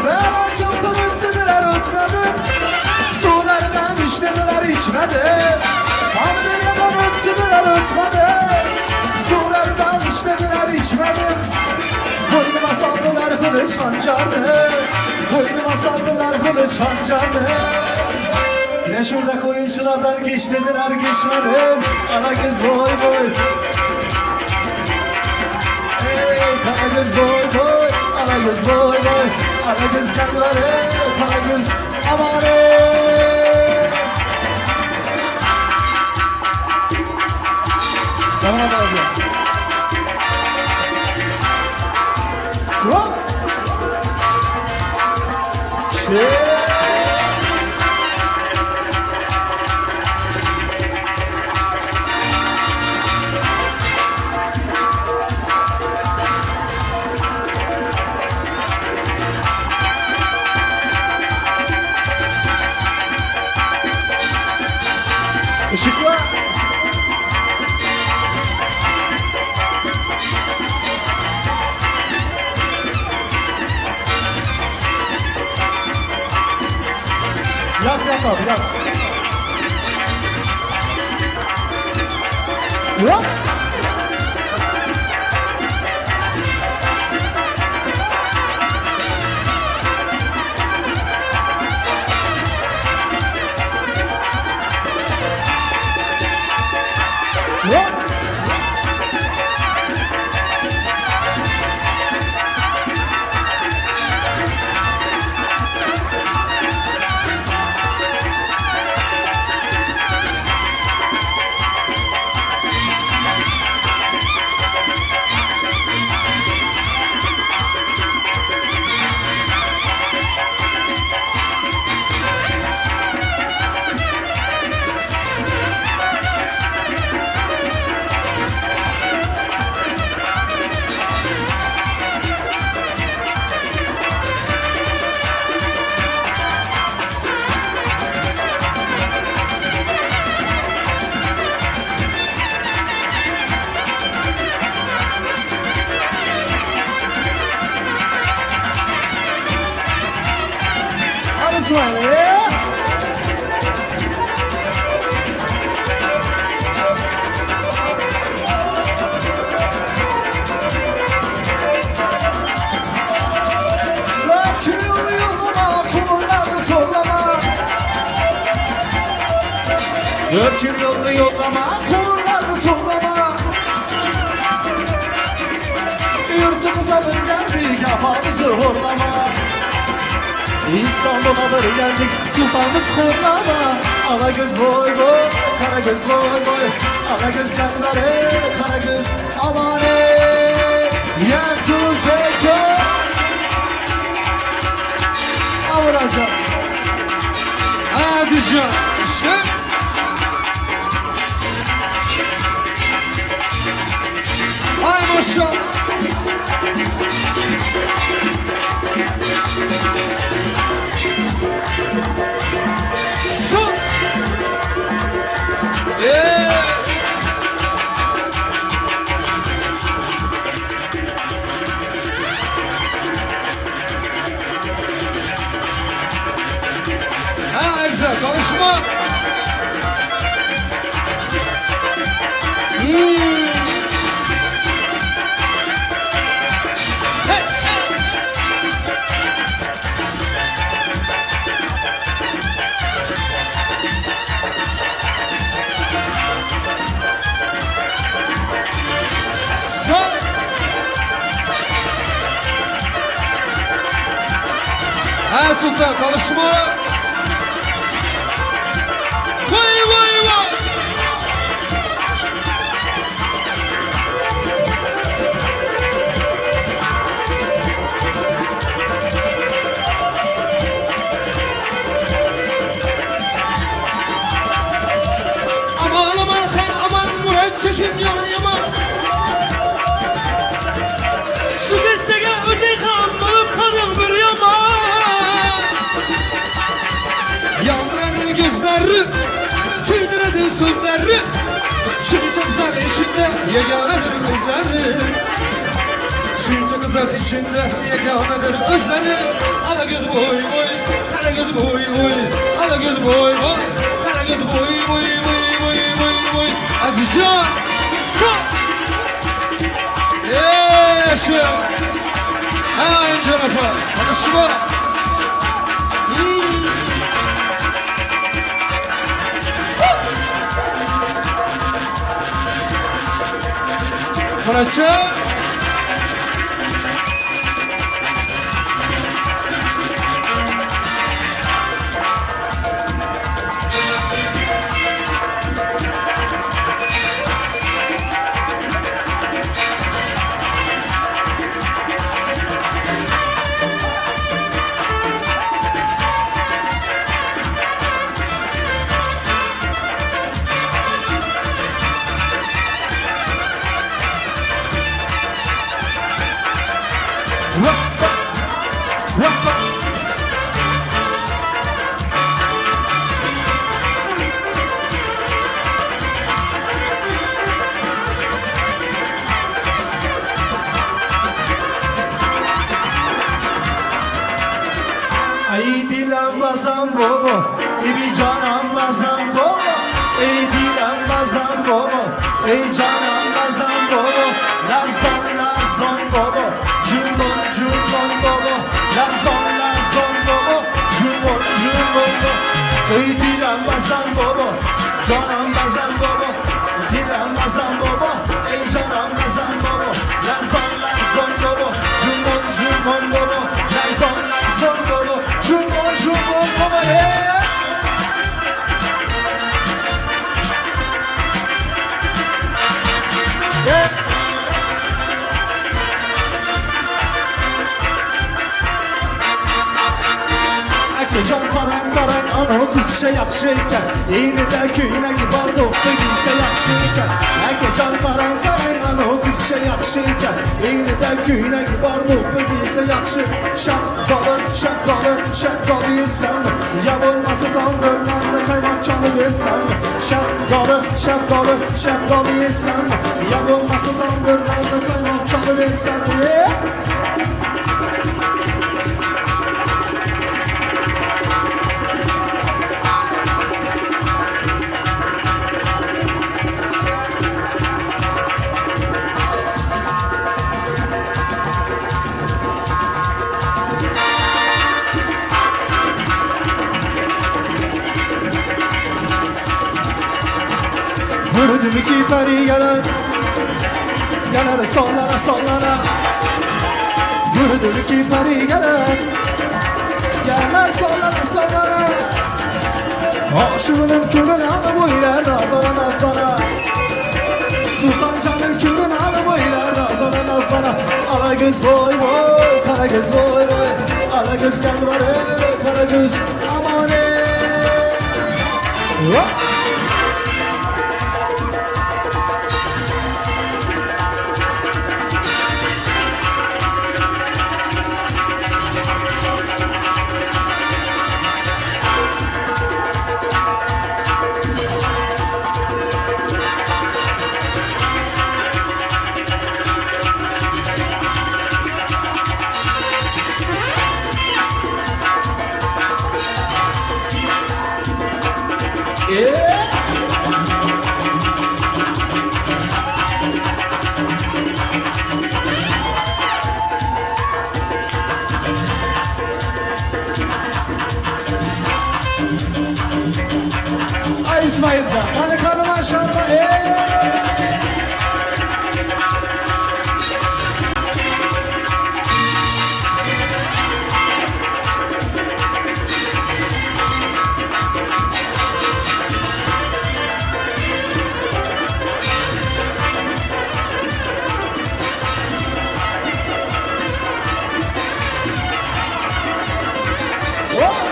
S15: Ben çoktan ötsediler ötmedim Sulardan içtiler içmedim Hamdülyadan ötsediler ötmedim Sulardan içtiler içmedim Boynuma saldılar kılıç hancarını Boynuma saldılar kılıç hancarını Yine şurada oyunculardan geç dediler geçmedim Ana kız boy boy Ey kara göz boy boy, ara göz boy boy, ara göz kalvere, kara göz aman ey. Tamam abi. Hop. Şey. Işıklar. Yak yak abi yak. Hop. Hop. Konuşmayalım. Lakin yoluma kullarını torlama. Dörtün yolunu yollama, kullarını toplama. Yurtumuza bir geldik, kafamızı horlama. İstanbul'a bir geldik, sultanımız horlama. Ala göz boy boy, kara göz boy boy. Ala göz kembere, kara göz aman ey. Yer tuz Avuracağım.
S9: Azizcan. Şın. Ay maşallah. Su. Yeah. Ha Erza konuşma. Hmm. Hey, hey. Sağ. Ha Sultan konuşma. Vay vay vay. Aman aman hey aman Murat çekim yan yaman. Şu kestege öte ham bulup kadın bir yaman. Yandıradı gözleri, küydüredi sözleri. Şunca kızar içinde yeganedir gözleri. Şunca kızar içinde yeganedir özleri. Ala göz boy boy, kara göz boy boy. Ala göz boy boy, kara göz boy boy boy boy boy boy. Azizcan, sağ. Yaşa. Ha Emcan apa, konuşma. Hmm. Muratcan.
S15: Ay dilan bazan bobo, ey canan bazan bobo, ey dilan bazan bobo, ey canan bazan bobo, larzon larzon bobo, jumon jumon bobo, larzon larzon bobo, jumon jumon bobo, ey dilan bazan bobo, canan bazan bobo, dilan bazan bobo, ey canan bazan bobo, larzon larzon bobo, jumon jumon bobo, larzon larzon bobo, jumon jumon bobo, yeah! Yeah! Akajon qarang qarang anavi qizcha yaxshi ekan Enida ko'ylagi bor do'ppi kiysa yaxshi ekan Akajon qarang qarang anavi qizcha yaxshi ekan Enida ko'ylagi bor do'ppi kiysa yaxshi Shaftoli shaftoli shaftoli yesam Ya bo'lmasa tandir nonni qaymoq cholib yesam Shaftoli shaftoli shaftoli yesam Ya bo'lmasa tandir nonni qaymoq cholib yesam Yeah! Yürüdüm ki peri gelir Gelir sonlara sonlara Yürüdüm ki peri gelir Gelir sonlara sonlara Aşığının körün adı boylar Nazana nazana Sultan canım körün adı boylar Nazana nazana Ala göz boy boy Kara göz boy boy Ala göz gel var Kara göz aman ey. Hop! Ay İsmailcan, kanı kanı maşallah. Ey! Hop!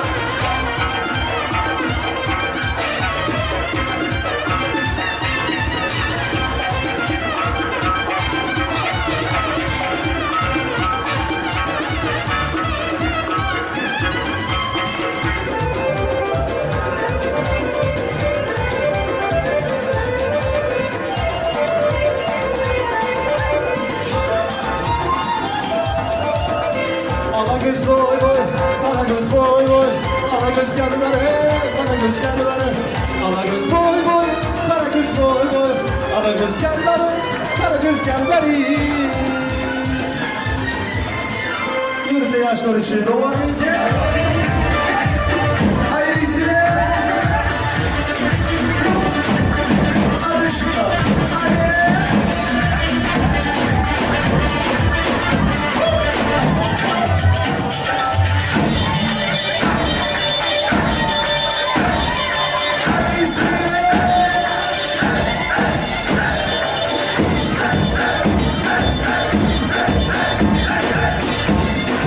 S15: Ala göz boy boy, kara göz boy boy, ala göz gel bere, kara göz gel bere. Ala göz boy boy, kara göz boy boy, ala göz gel bere, kara göz gel bere. Yürüte yaşlar için doğan ülke. Hayırlı işler. Hadi şuna, hadi.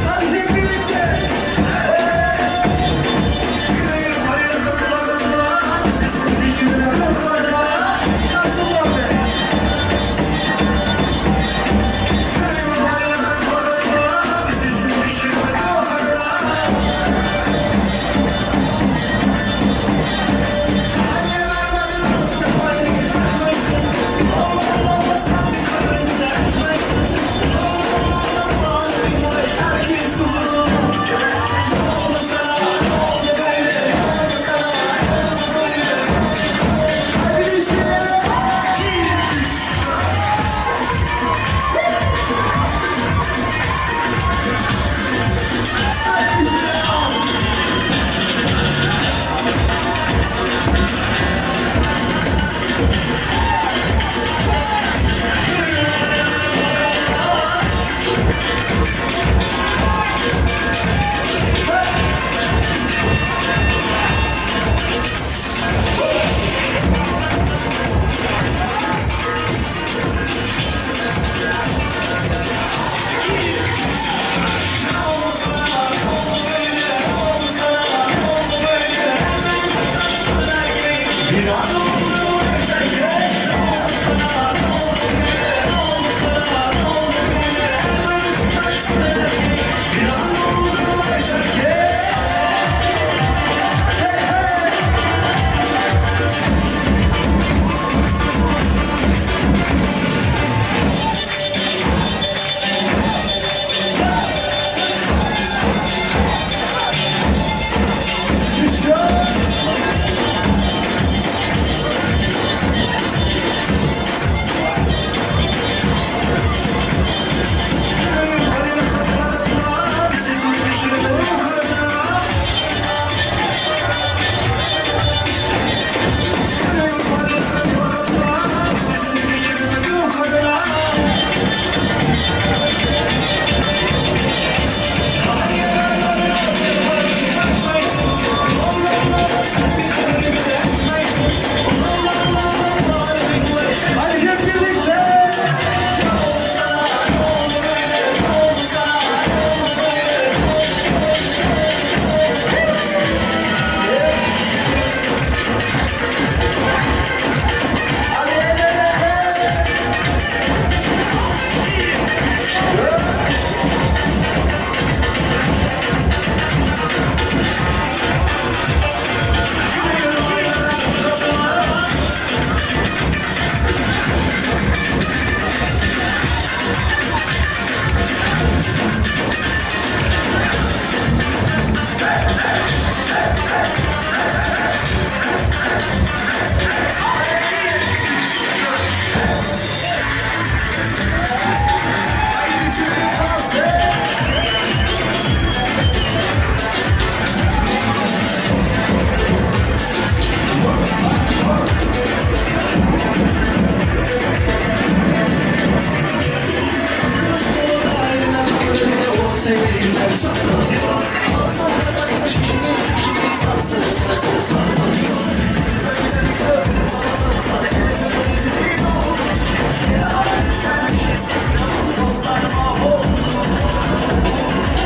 S15: Hadi birlikte.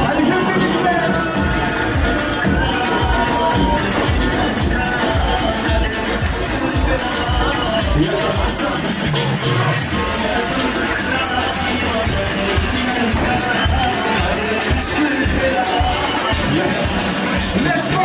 S15: Hadi hep birlikte. Let's go.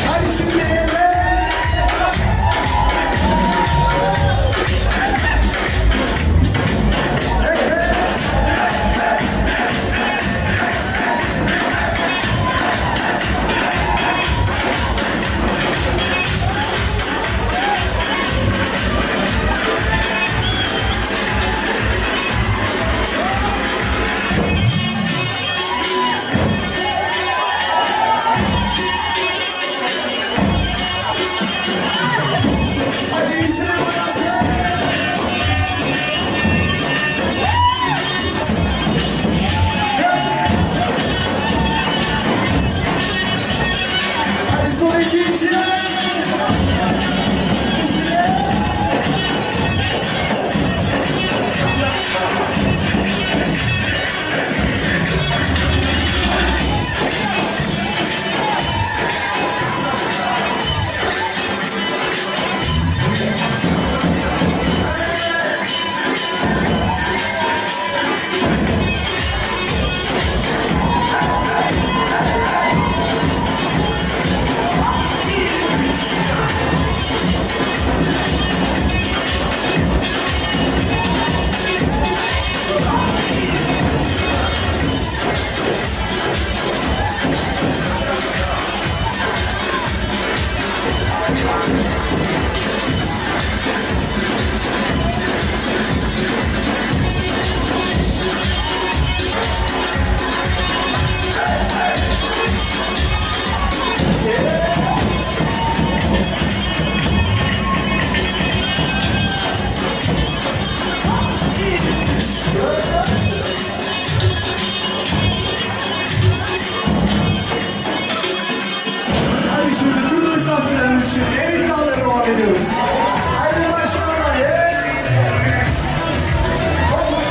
S15: Hadi şimdi eller. Hadi izle burası. Hadi son iki kişi. Hadi şimdi tüm misafirlerimiz için en iddiaları devam ediyoruz. Haydi maşallah. Hey! Hop!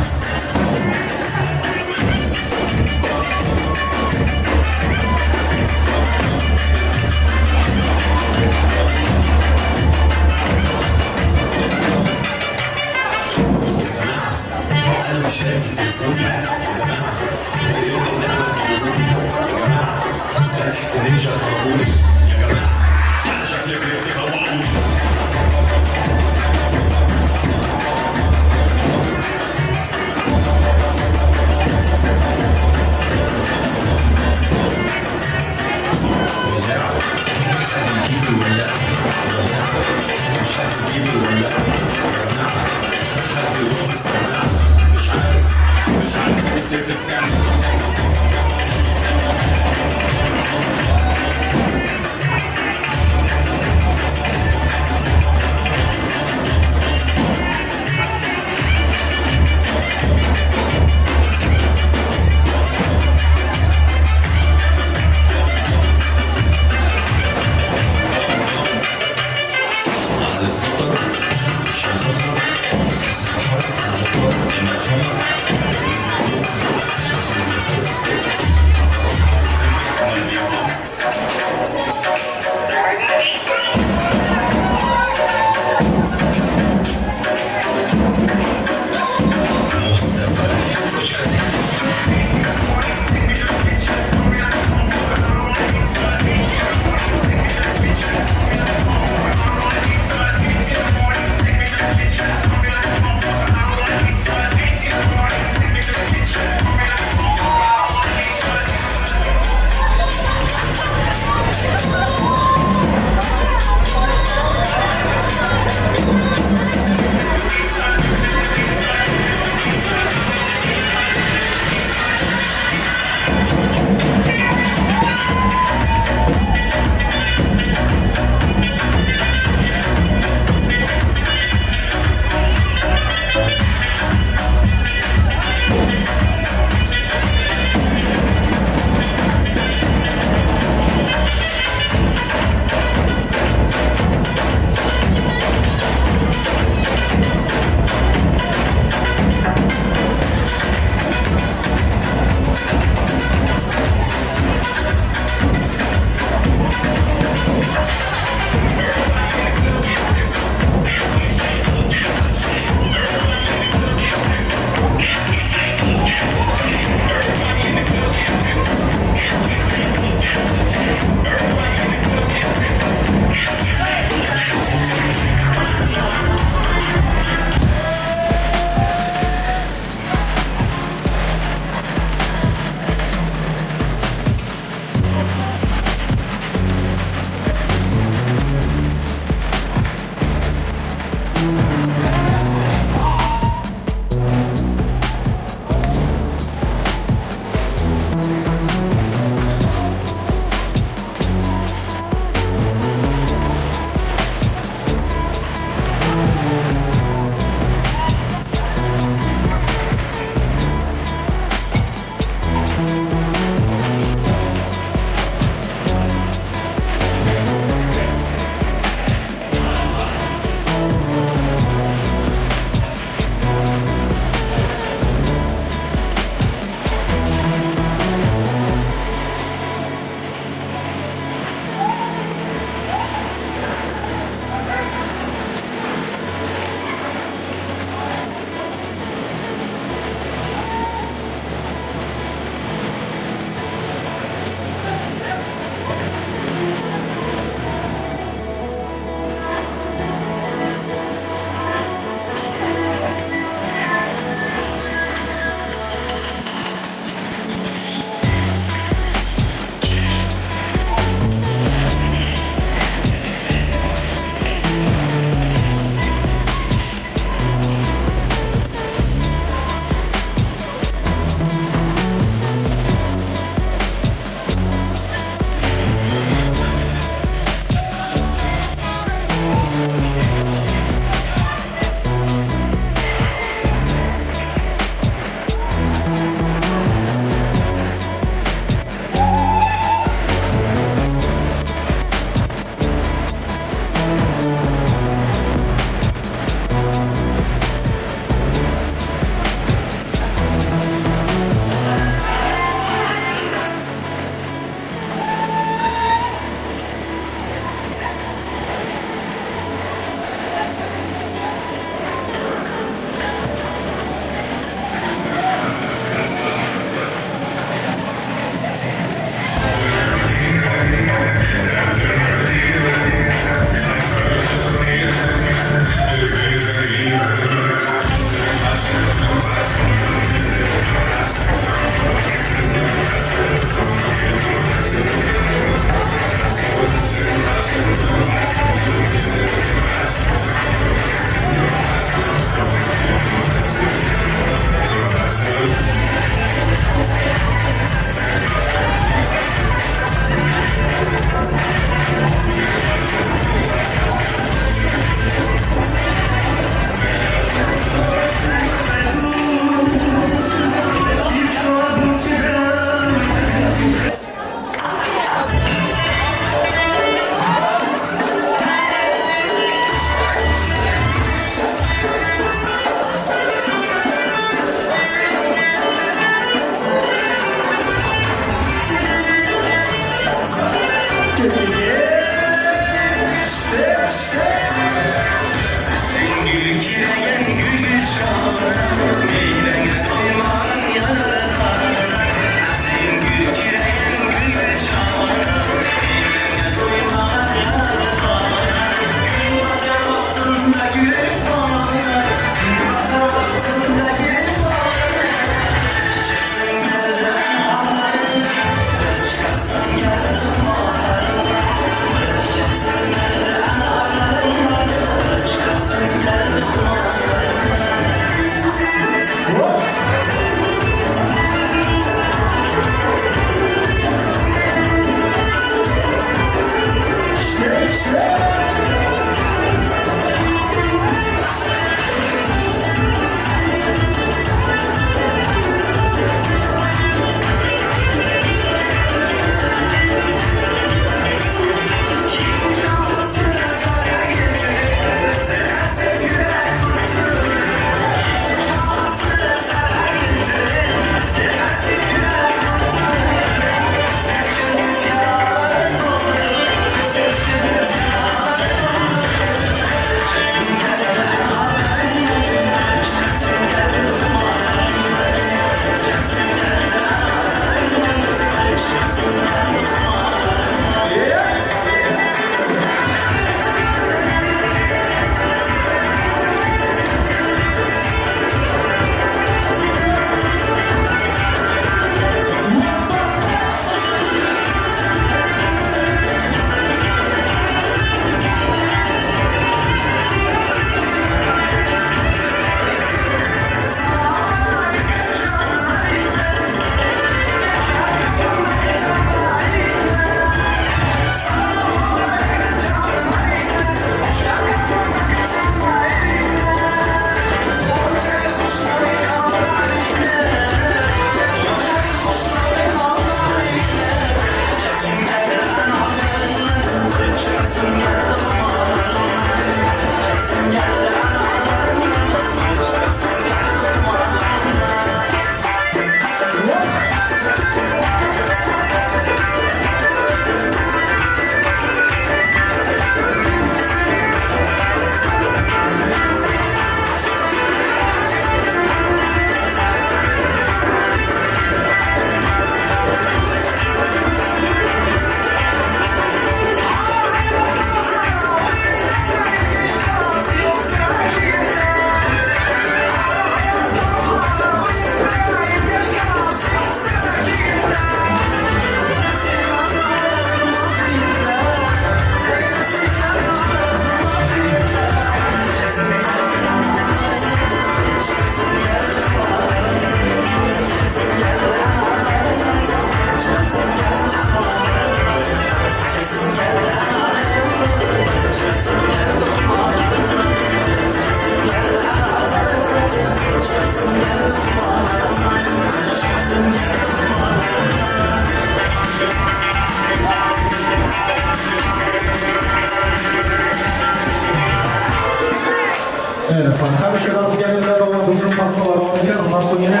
S15: Evet efendim. Tabii şöyle gelinler olan bizim pastalar var. Ondan sonra yine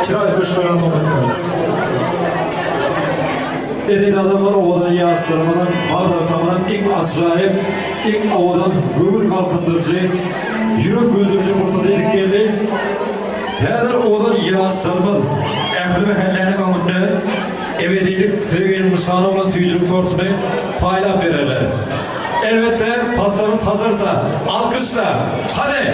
S15: çıraý höşlerine dowam etdiremiz.
S9: Eziz adamlar owadan ýaşlarymyzyň bagdaşlarynyň iň ajaýyp, iň owadan göwün galkyndyryjy, ýürek güldüriji pursady ýetip geldi. Häzir owadan ýaşlarymyz ähli mähelläniň öňünde ebedilik söýginiň nyşany bolan süýjülik tortuny paýlap bererler. Elbetde, pastamyz hazyrsa, alkyşla! Hany!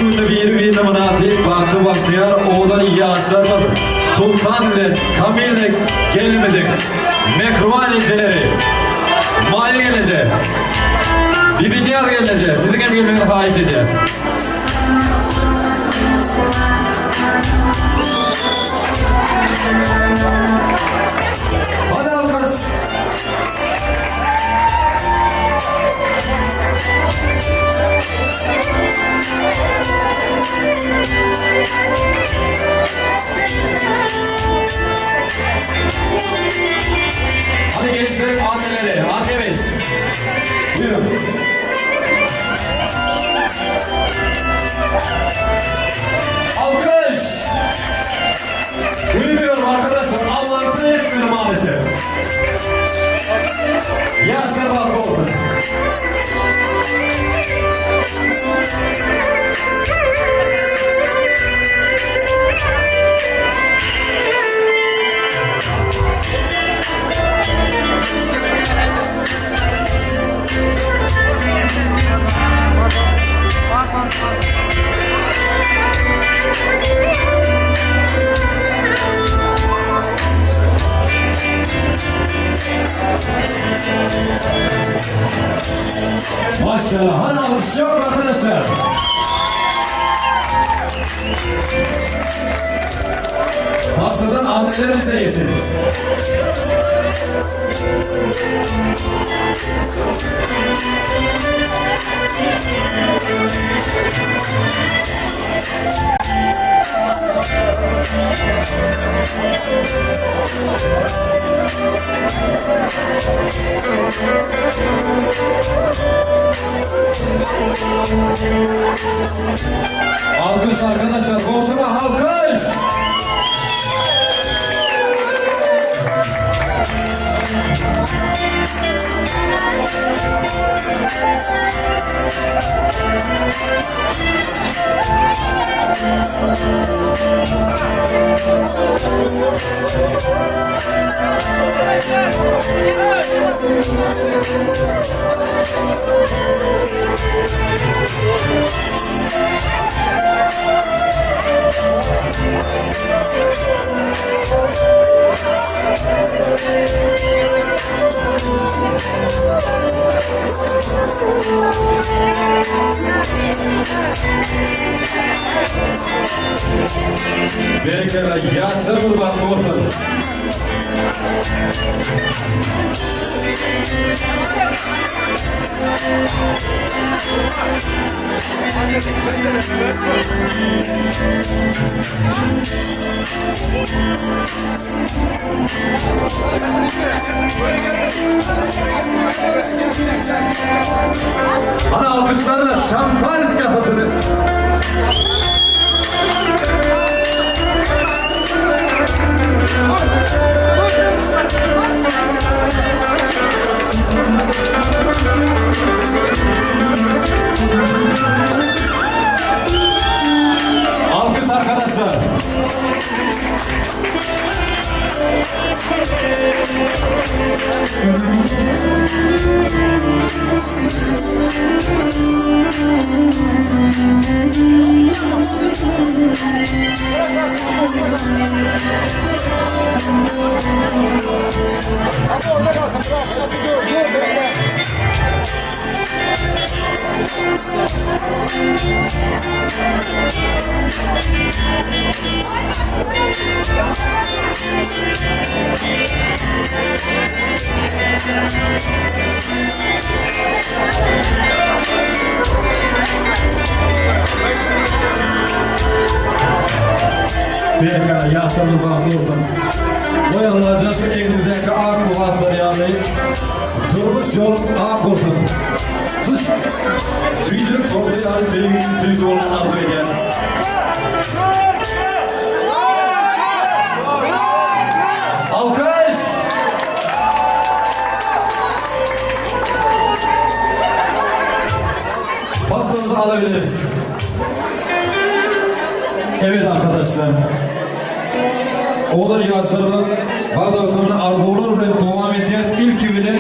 S9: Günde biri-birine mynasyp, bagtly bagtyýar owadan ýaşlarymyz Sultan bilen Kamil gelinimiziň mähriban ejeleri Maýa gelneje, Bibinyýaz gelneje siziň hem gelmegiňizi haýyş edýän. Hadi alkyş. Hadi gençlerin anneleri, annemiz. Buyurun. Alkış! Duymuyorum arkadaşlar, Allah'ını etmiyorum maalesef. Yaşlar bahtı olsun. Maşallah, hani alkış yok mu arkadaşlar? Pastadan annelerimiz de yesin. Alkış arkadaşlar, komşuma alkış! Berekella, ýaşlar bir bagtly bolsun. Hany alkyşlarla şampanskiý atasyn. Alkyş arkadaşlar. Berekella, ýaşlarymyz bagtly bolsun. Goý Allajan şu egnimizdäki ak lybaslar ýaly durmuş ýoluň ak bolsun. Tuş süýjülik torty ýaly söýgiň süýji bolmagyny arzuw edýän. Alkyş! Pastamızı alabiliriz. Evet arkadaşlar. Olar ýaşlarynyň bagdaşlaryny arzuwlar bilen dowam edýän ilki bilen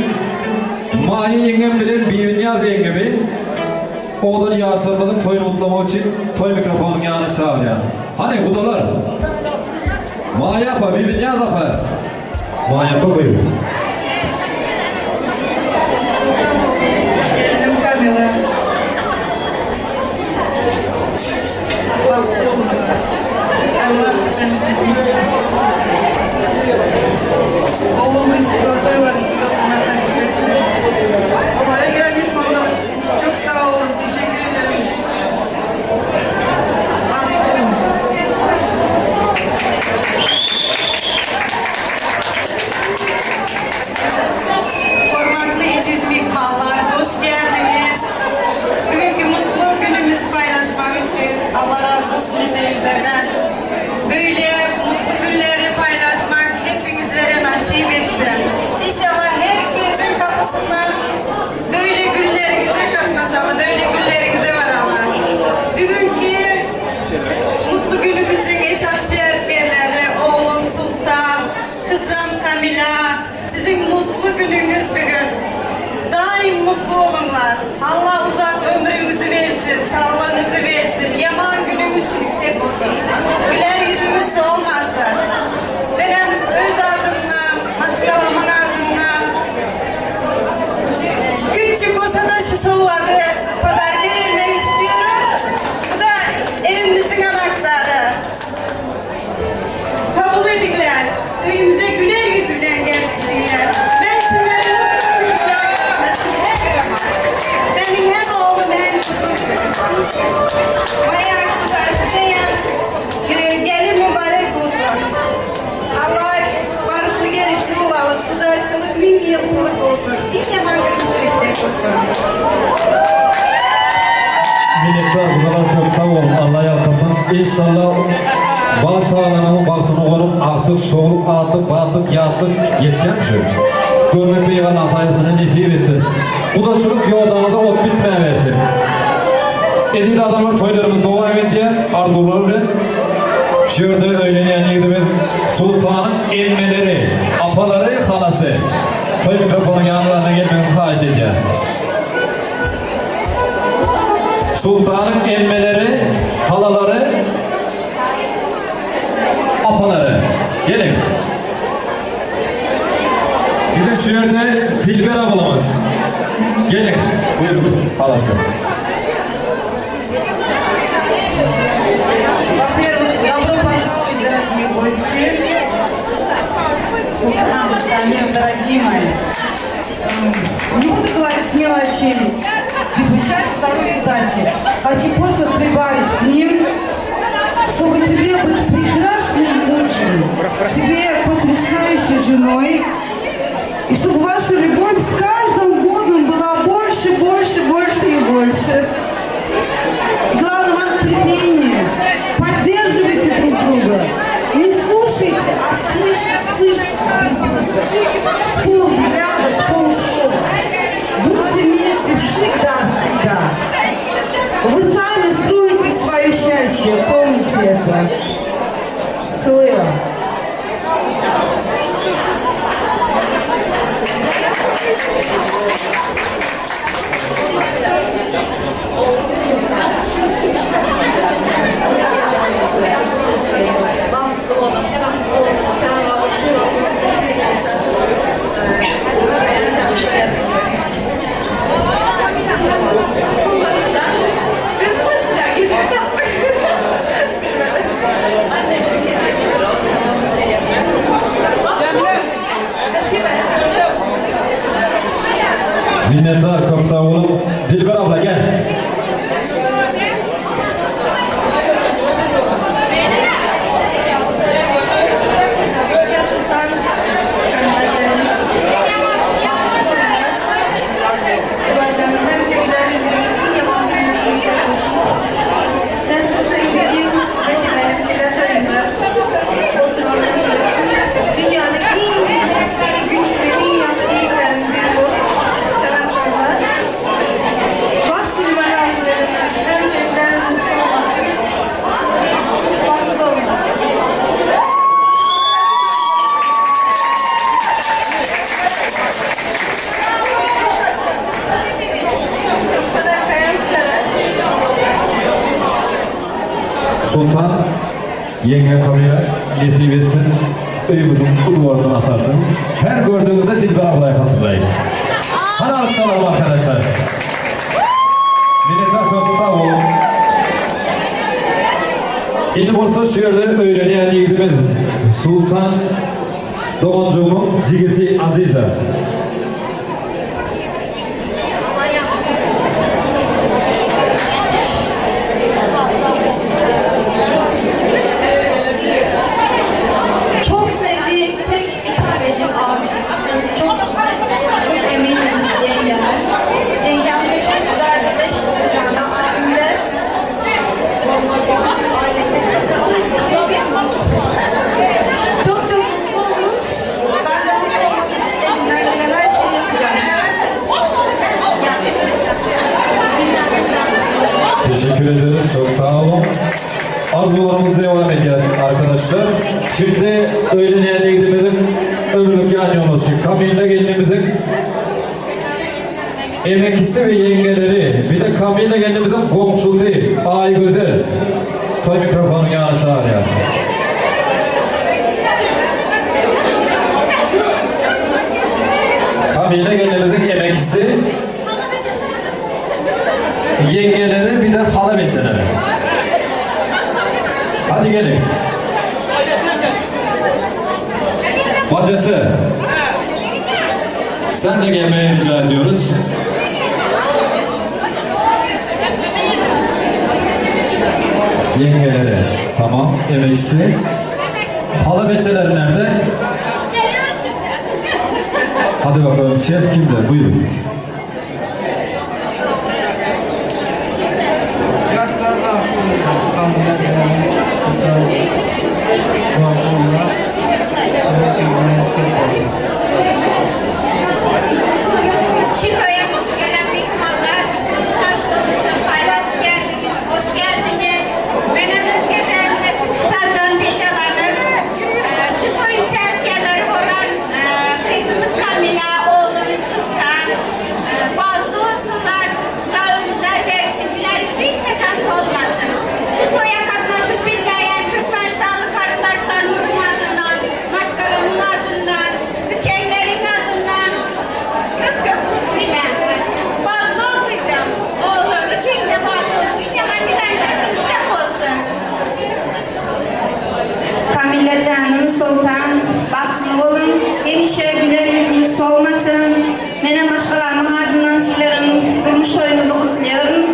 S9: Maýa ýeňňem bilen Bibinýaz ýeňňemi olar ýaşlarymyzyň toýuny gutlamak üçin toý mikrofonynyň ýanyna çagyrýan. Hany gudalar? Maýa apa, Bibinýaz apa. Maýa apa buyur.
S16: Gelinim Kamila. Bagtly bolun. Allah etmesin. Oğlum istiyor, nasip etsin. Olaya gelen ilk Çok sağ olun, teşekkür ederim. Bagtly olun.
S6: Hormatly eziz myhmanlar, hoş geldiňiz. Bugünkü mutlu günümüzü paylaşmak için Allah razı olsun hepinizlerden. Böyle mutlu günleri paylaşmak hepinizlere nasip etsin. İnşallah herkesin kapısından böyle günlerinize katlaşalım, böyle günlerinize varalım. Bugünkü mutlu günümüzün esas sebepleri oğlum Sultan, kızım Kamila, siziň mutly günüňiz bugün. Daim mutly boluňlar. Allah uzak ömrüňizi bersin, saglygyňyzy bersin. Ýaman günüňiz şilikde bolsun. Güler ýüzüňiz solmasyn. Menem öz adymdan, maşgalamyň adyndan küçük bolsa da şu sowgady podarka bermek istiyorum. Bu da evimizin anahtarı. Kabul ediňler. Öýümize güler ýüz bilen gelipdiňler. Men sizleri mutly günüňizde gatnaşdym her zaman. Meniň hem oglum hem gyzym. Baýak Hudaý size hem gelin mübarek bolsun. Allah baryşly gelişli bolalyň. Hudaýçylyk müň ýylçylyk bolsun. Iň ýaman gün şiriklik bolsun.
S9: Minnetdar gudalar köp sag boluň Alla ýalkasyn inşallah bal çagalarynyň bagtyny gorup agtyk çowluk atlyk batlyk ýatlyk ýetýän şu görmek beýik Allaň saýasynda nesip etsin gudaçylyk ýodaňyzda ot bitmäwersin Eziz adamlar toýlarymyz dowam edýär arzuwlar bilen şu ýerde öýlenýän ýigdimiz Sultanyň emmeleri apalary halasy toý mikrofonyň ýanlaryna gelmegini haýyş edýär. Sultanyň emmeleri, halalary, apalary. Geliň. Bir de şu ýerde Dilber ablamyz. Geliň. Buyurun halasy.
S16: Во-первых, добро пожаловать, дорогие гости. Султан, Дамир, дорогие мои. Не буду говорить мелочей, типа счастья, здоровья, удачи. Хочу просто прибавить к ним, чтобы тебе быть прекрасным мужем, тебе потрясающей женой, и чтобы ваша любовь с каждым годом была больше, больше, больше и больше. Главное вам терпение. Поддерживайте друг друга. Не слушайте, а слышите, слышите друг друга. С полвзгляда, с полслова. Будьте вместе всегда, всегда. Вы сами строите свое счастье, помните это. Целую.
S2: Bagtly boluň, bagtly boluň, çagaly boluň, sesiz gelsin.
S9: Minnetdar köp sag boluň. Dilber abla gel. Ýeňňe Kamila nesip etsin öýüňiziň duwaryndan asarsyn. Her gördügiňizde Dilber ablaýy hatyrlaýyn. Hany alkyşlalyň arkadaşlar. Minnetdar köp sag boluň. Indi bolsa şu ýerde öýlenýän ýigidimiz Sultan doganjygymyň jigisi Aziza.
S5: Çok sevdiğim tek bir tanecik abim. Seni çok çok eminim yengeme. Yengemle çok güzel bir eş tutacağına abimle. Çok çok mutlu oldum. Ben de mutlu olmak için elimden gelen her şeyi yapacağım.
S9: Teşekkür ederiz. Çok sağ olun. Arzularımız devam ediyor arkadaşlar. Şimdi öğlenen yiğidimizin ömürlük yan yoldaşı Kamilla gelinimizin emekçisi ve yengeleri bir de Kamilla gelinimizin komşusu Aygözel toý mikrofonyň ýanyna çagyrýar. Kamilla gelinimizin emekçisi Ýeňňeleri bir de hala beçeleri. Hadi gelin. Bacası. Sen de gelmeye rica ediyoruz. Yengeleri. Tamam. Emeksi. Hala beçeleri nerede? Hadi bakalım şef kimde? Buyurun.
S11: Ýaşlar bagtly bolsun. Kamilla gelin Sultan bagtly Allah ömrüňiz köp bolsun.
S17: Şu toya gelen mihmanlar, bizim şatlığımızı paylaşıp geldiniz, hoş geldiniz. Benim özgezlerimde şu fırsattan faydalanıp, e, şu toyun şerifkarları olan e, kızımız Kamila, oğlumuz Sultan, e, bazlı olsunlar, uzağa ömürler versin, güler yüzü hiç kaçan solmasın. Şu toya katlaşıp bilmeyen Türkmenistanlı kardeşlerimizin adından, maşkalamın adından, bükenlerin adından köp köp mutluyan. Bazlı ol kızım, oğlum, ikin de bazlı olsun. Yaman giden taşın kitap olsun.
S6: Kamilla canım Sultan, bagtly boluň, hemişe güler ýüzüňiz solmasyn. Menem maşgalamyň adyndan sizleriň durmuş toýuňyzy gutlaýaryn.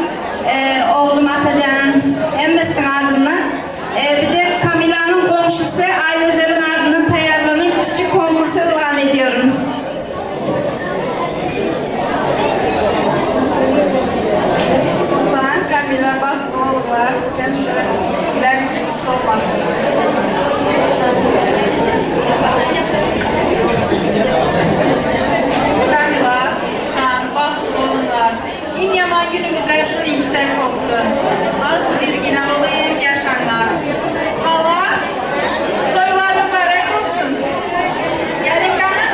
S6: Oglum Atajan hemmesiniň adyndan. Bir-de Kamilanyň goňşusy Aýgözeliň adyndan taýýarlanan kiçijik konkursa yglan edýärin.
S2: Sultan, Kamila bagtly boluňlar, hemişe güler ýüzüňiz solmasyn.
S18: Kamila, Sultan, bagtly boluňlar. Iň ýaman günüňizler şu iňkisek bolsun. Agzybirgine bolup ýaşaňlar. Hala, toýlar mübärek bolsun. Geliň gana.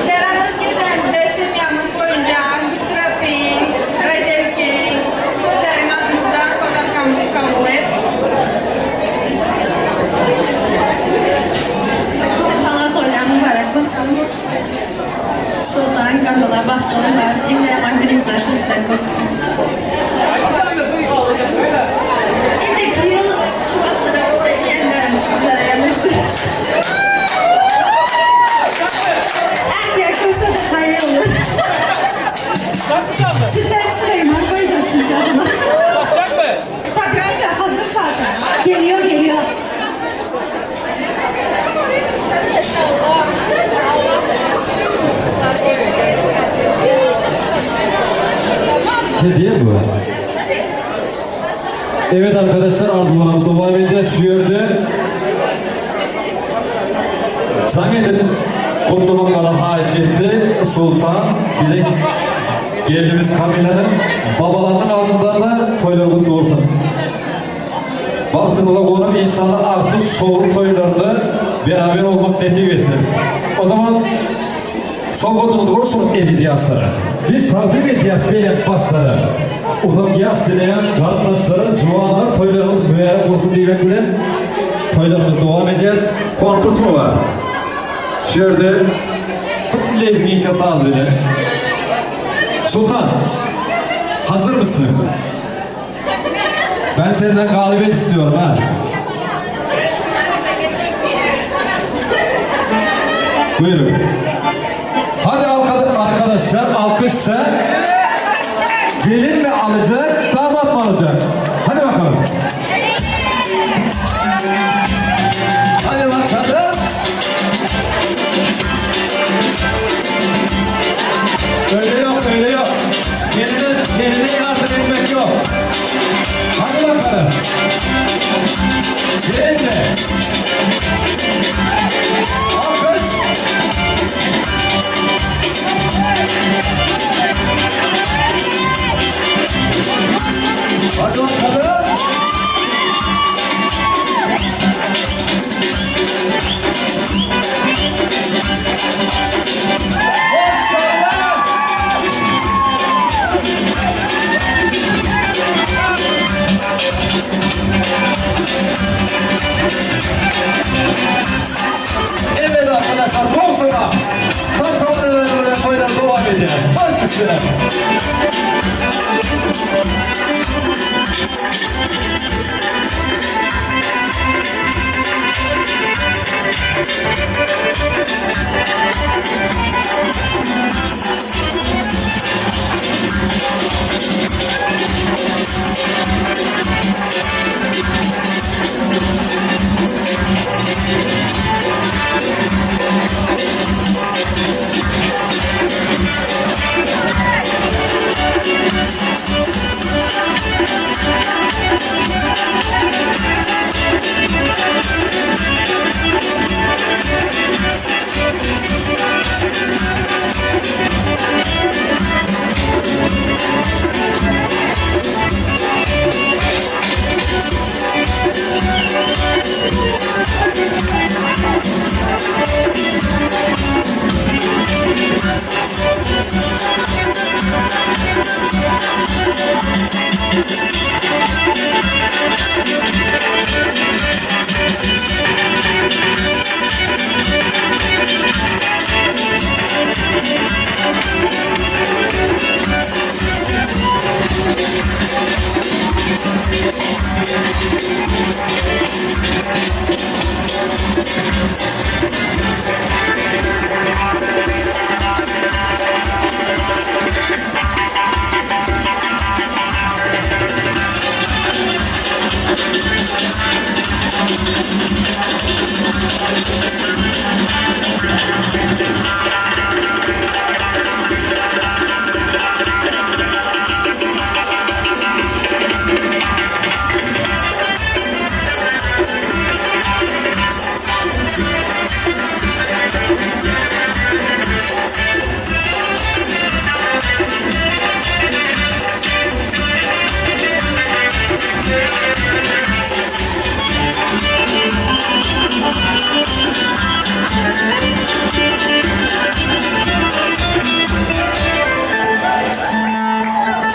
S18: Selam hoş geçenizde semýamyz boýunça Gülsuratbeýiň, Razelkeň, sizleriň adyňyzdan podarkamyzy kabul et.
S5: Hala toýlar mübärek bolsun. Sultan Kamila bagtly boluňlar. Iň ýaman günüňizler şeýle bolsun. Indiki ýyl şu wagtlara bolsa jiýenlerimiz bizlere ýerleşsiniz. Erkek bolsa da haýyr olur. Süper Süleyman koyacağız çünkü adına.
S19: Bakacak mı?
S5: Tabii ki de hazır zaten. Geliyor geliyor.
S18: İnşallah Allah
S9: Hediye bu. Evet arkadaşlar arzularımız dowam edýär şu ýerde. Jaň edip gutlamaklary haýyş etdi Sultan biziň gelnimiz Kamilanyň babalarynyň adyndan-da toýlary gutly bolsun. Bagtyňyza guwanyp inşallah artyk şowly toýlarda beraber bolmak nesip etsin. O zaman sowgadymyzy goşulyp eziz ýaşlara. Biz tagdym edýäs belent başlara. Uzak ýaş dileýän garyndaşlara juwanlar toýlaryňyz mübärek bolsun diýmek bilen toýlarymyzy dowam edýäs.
S19: Konkurs my bar? Şu ýerde
S9: Bir lezginka saz bilen. Sultan, hazır mısın? Ben senden galibiyet istiyorum ha. Buyurun. Hadi arkadaşlar alkışsa gelin mi alacak, damat mı alacak? Hadi bakalım. Hadi bakalım. Öyle yok, öyle yok. Geline, geline yardım etmek yok. Hadi bakalım. Gelinle. Alkış. Hadi bakalım. Evet arkadaşlar kol sana. Tam tamına koyulan devam edelim. Baş üstüne.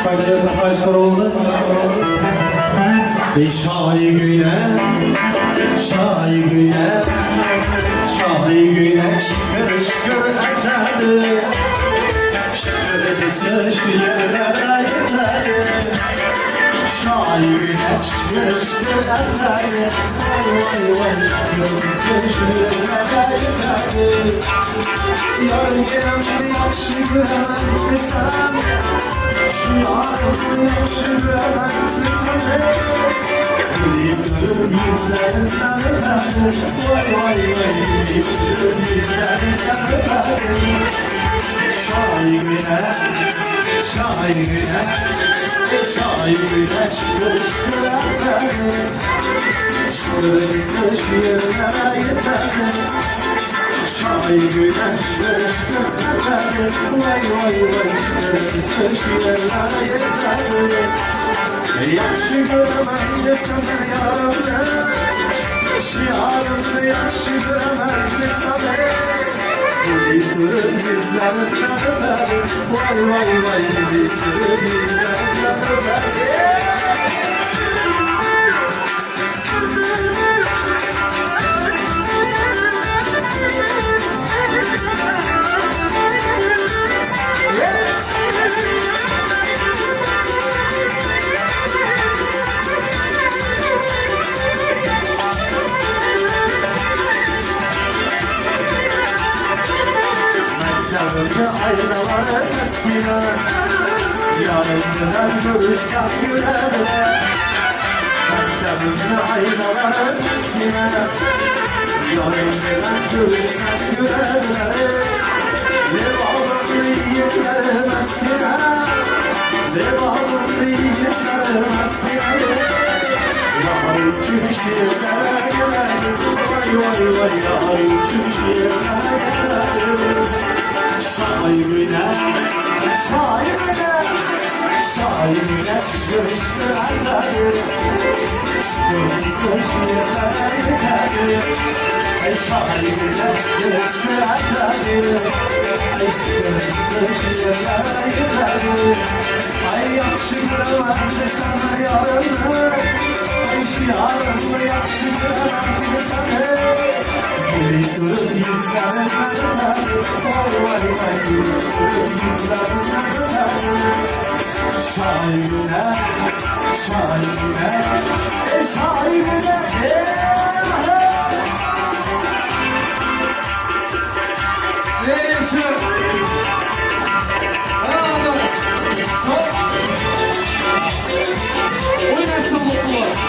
S15: Saygıdeğer haýyşlar boldy. Ey şaý güne, şaý güne, şaý güne şükür şükür etedi. Şükür dese şu yerlere yetedi. Şaý güne şükür şükür etedi. Vay vay vay şükür dese şu yerlere yetedi. Yar gelemdi yakşı göremem desem Şu yarımı yakşı göremem desem Gülüp durur yüzlerinden öperim Vay vay vay gülüp durur yüzlerinden öperim Şahi güne, şahi güne Şahi güne şükür şükür ederim Şükür dese şu yerlere yeterim Şahi güne şükür şükür ederim Vay vay vay şükür dese şu yerlere yeterim Yakşı göremem desem yarımı Şu yarımı yakşı göremem desem Gülüp durur yüzlerinden öperim Vay vay vay gülüp durur yüzlerinden. Mektabımda aynalar eskine Yarım bilen görüşsem gülerler Mektabımda aynalar eskine Yarım bilen görüşsem gülerler Lebabımlı yiğitlerim eskine Lebabımlı yiğitlerim eskine Yar için şiirlere gelelim Vay vay vay yar için şiirlere gelelim Şairine, şairine, şairine şiştir atarı Şiştir şiirlere yeterim Ey şairine şiştir atarı Şiştir şiirlere yeterim Ay yakşı göremem desem yarımı Ay yarımı yakşı göremem desem Gülü görüp yüzlerim Vay vay vay gülü görüp yüzlerim Şairine, şairine, e şairine, e
S9: Neresi? Sol. Oynasın mutlu.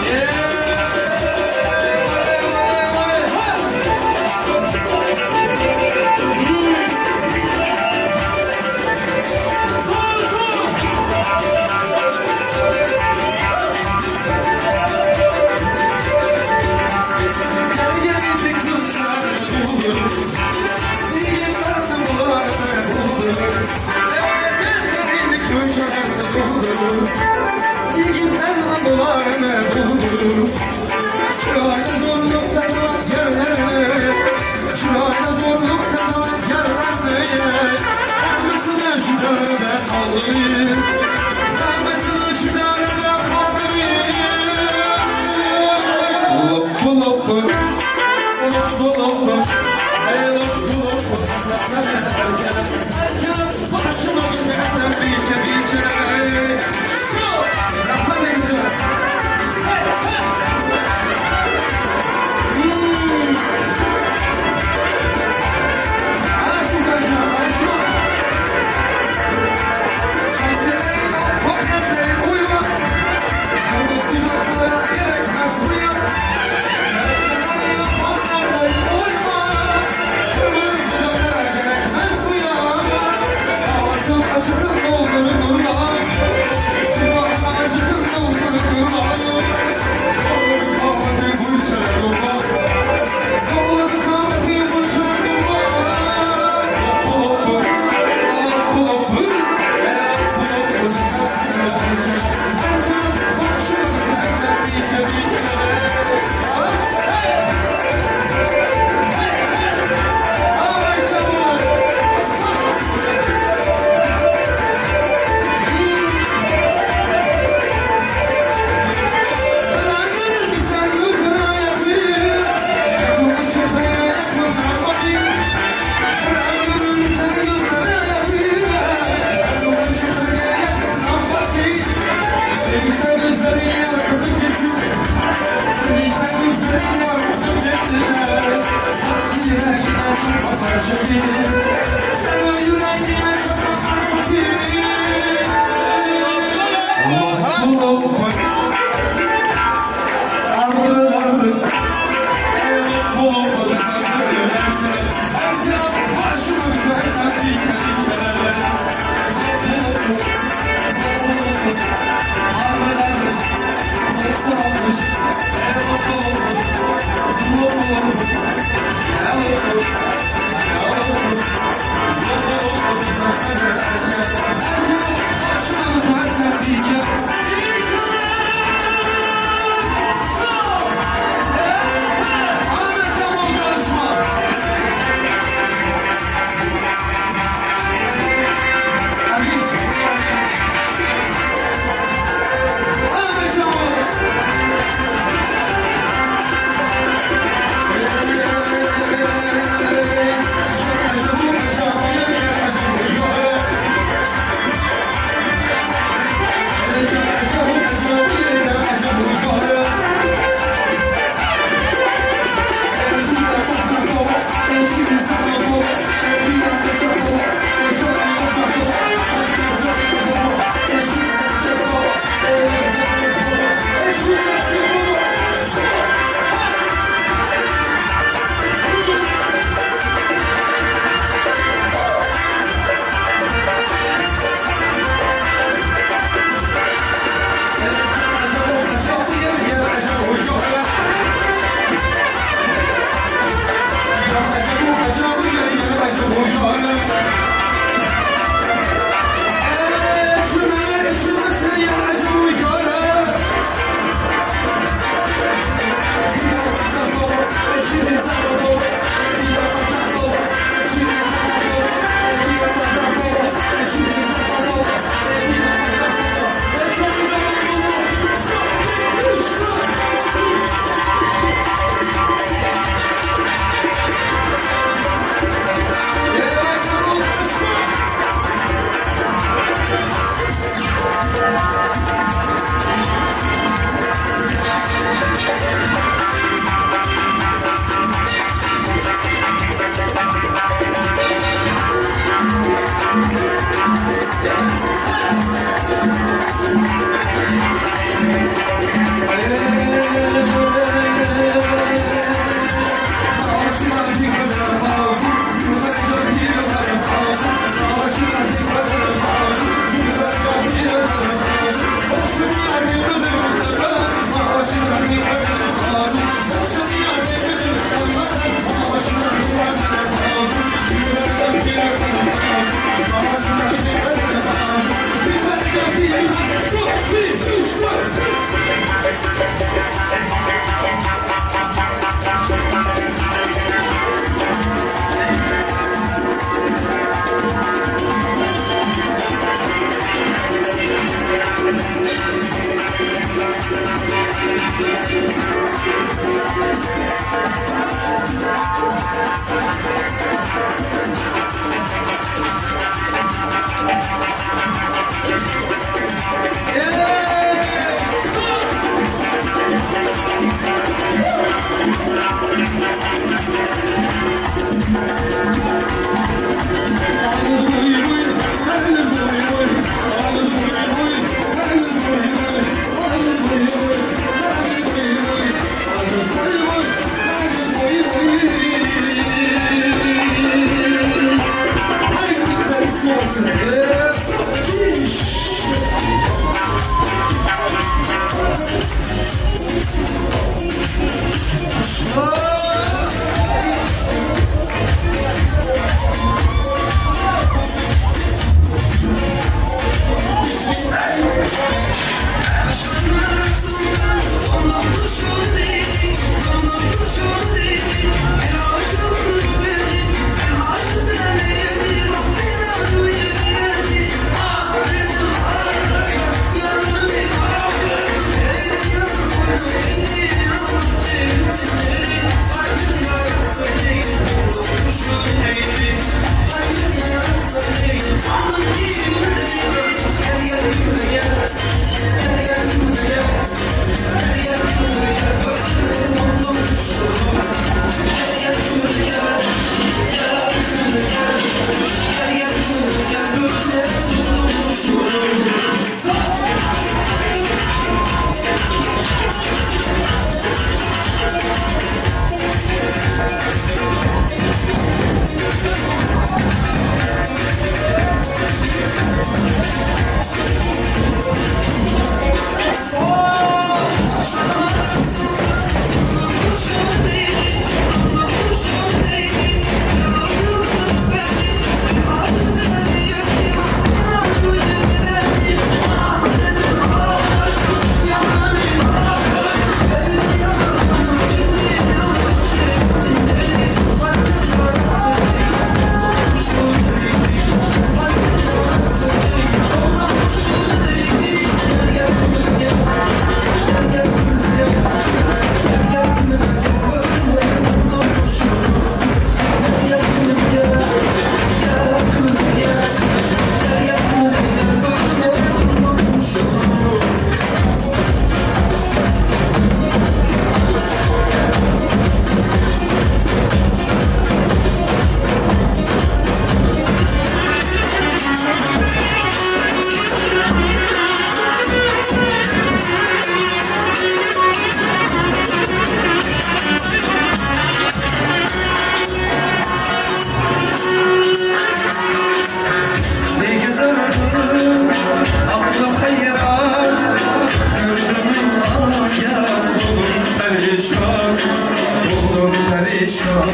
S15: perişan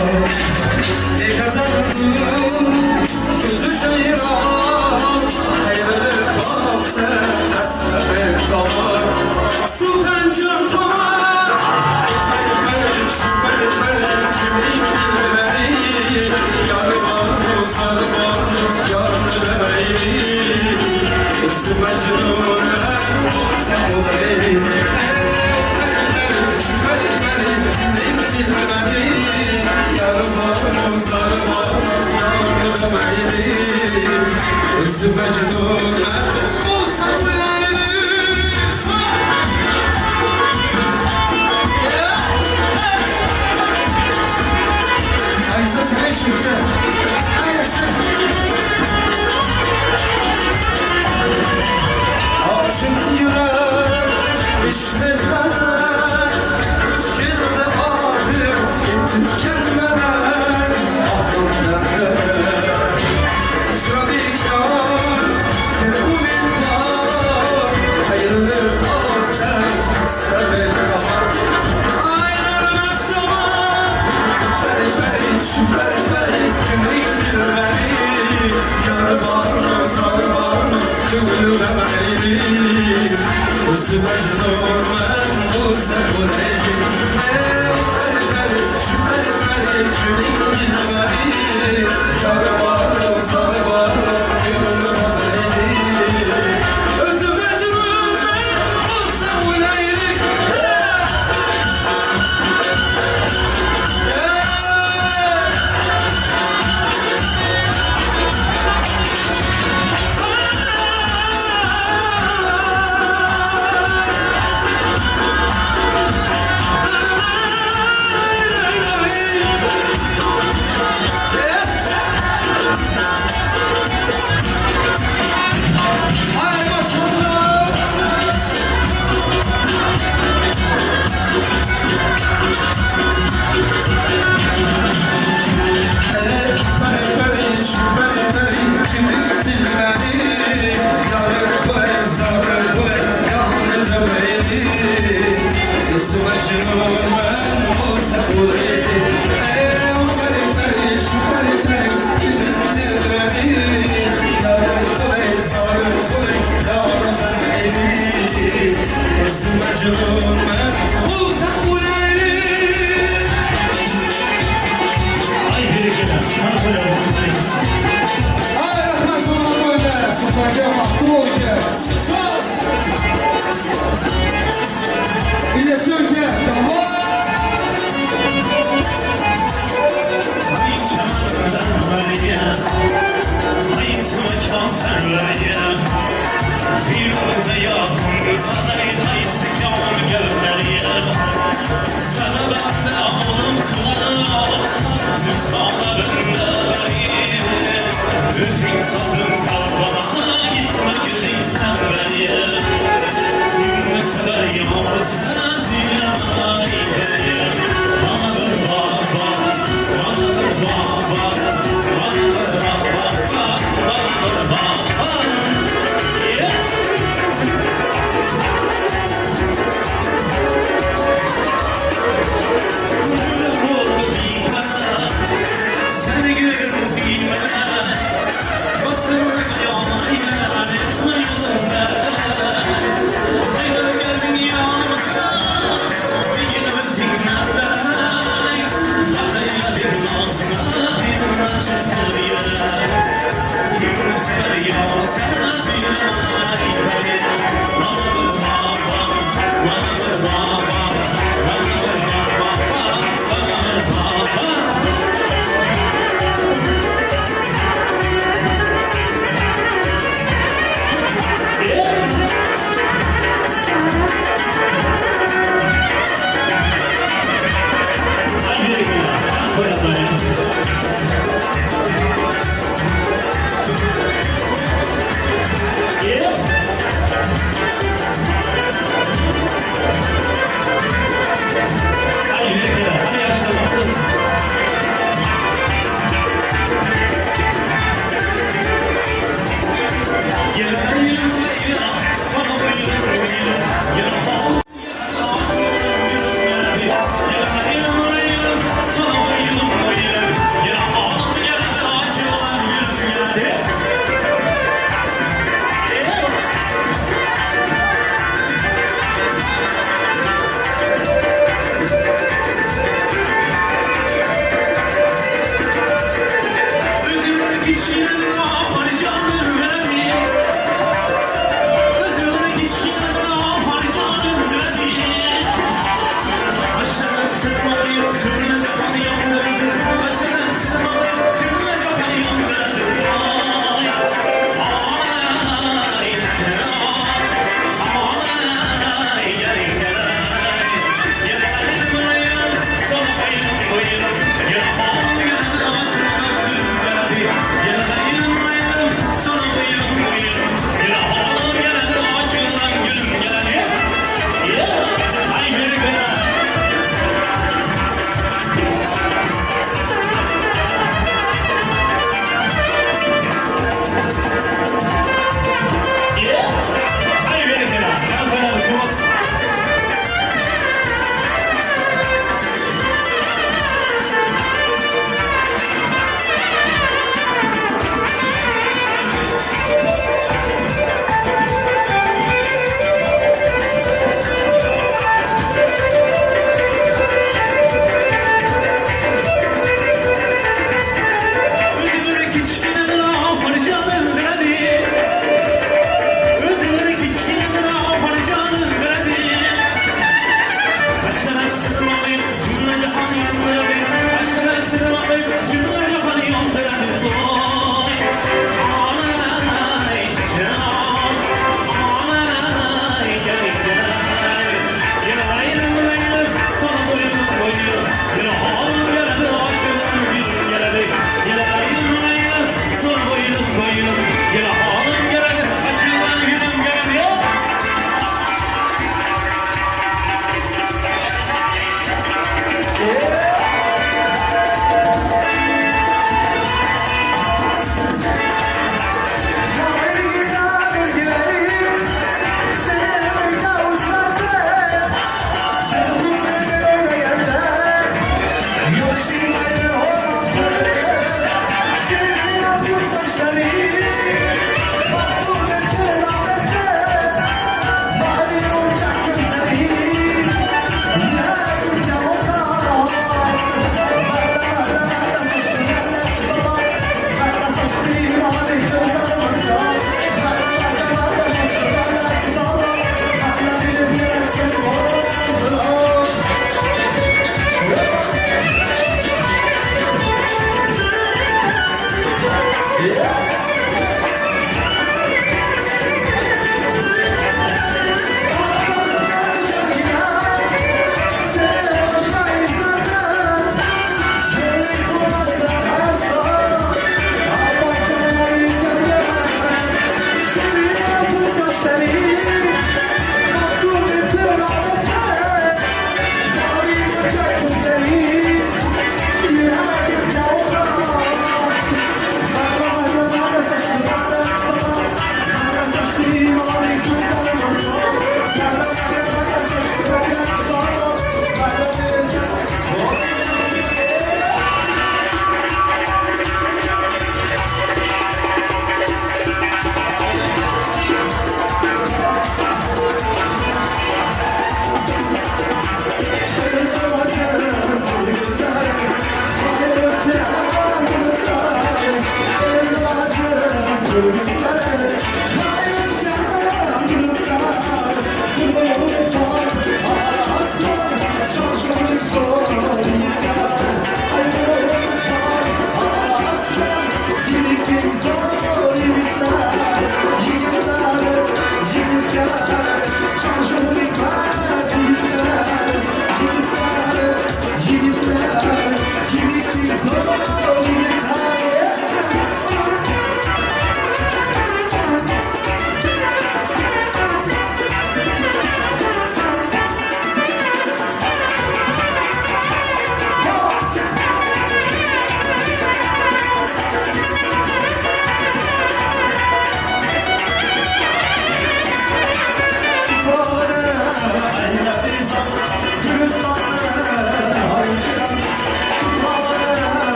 S15: Ne kazanın közü şeyran Ayrılıp baksa hasret zaman Sultan can tamam Beri beri kimin bilmeli Yar var zar var yar demeyli Özü mecnun olsa o beni Beri beri kimin bilmeli Yar var zar var yar demeyli Özü mecnun olsa o beni Ayşe sen şükür. Ayşe. Aşık yürek işte benden. Üç kilde adım tükenmeden. Aklım bende. Şurada bir umut var. Ayrılıp sen istemem zaman. Ayrılmaz zaman. Beri beri şu beri beri kimin bilmeli Yar var mı zar var mı gönlü demeyli Özü mecnun ben olsa bu leyli Beri beri şu beri beri kimin bilmeli Yar var mı zar var mı gönlü demeyli Özü mecnun ben olsa bu leyli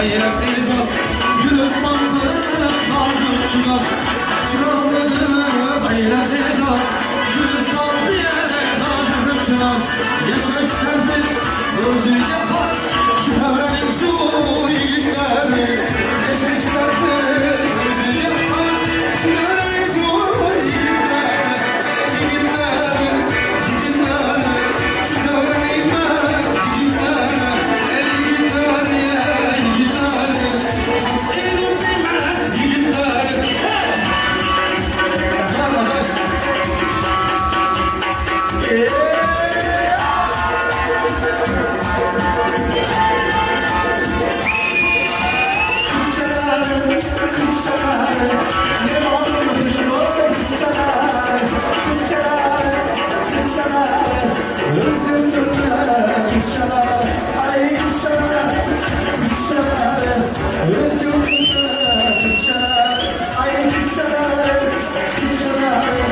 S20: Eýläp ezas, Gülüstanny nazyk-çynas, Turalyny eýläp ezas, Gülüstanny nazyk-çynas, Ýaşaýyş terzi özüne has, Şu häwreniň sur ýigitleri. Ýaşaýyş terzi özüne has, Şu häwreniň sur ýigitleri. Ýigitleri, ýigitleri, Şu häwreniň mert ýigitleri. El ýigitleri, ýigitleri, Has eýläp mert ýigitleri. Hey! Rahman arkadaş.
S15: Kız şelale, kız şelale, ne olmuş o kız şelale, kız şelale, kız şelale, özüm türlü kız şelale, ay kız şelale, kız şelale, özüm türlü kız şelale, ay kız şelale, kız şelale,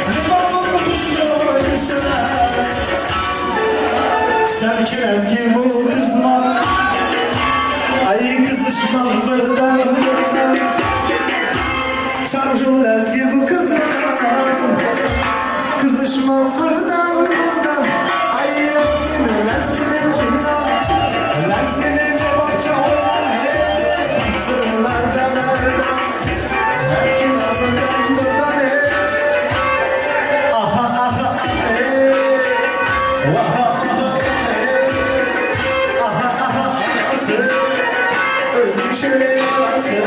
S15: ne olmuş o kız şelale. Sen ki ezgi bu kızma, ay kızışmam birden birden. Çarşıl ezgi bu kızma, kızışmam birden birden. Ay lezgini lezgini oyna, lezgini ne bahçe oyna. Hey, sırlarda nereden, her kim ağzından buradan. Hey. Aha aha hey, vaha aha hey. Aha aha anası, özüm şöyle yarası.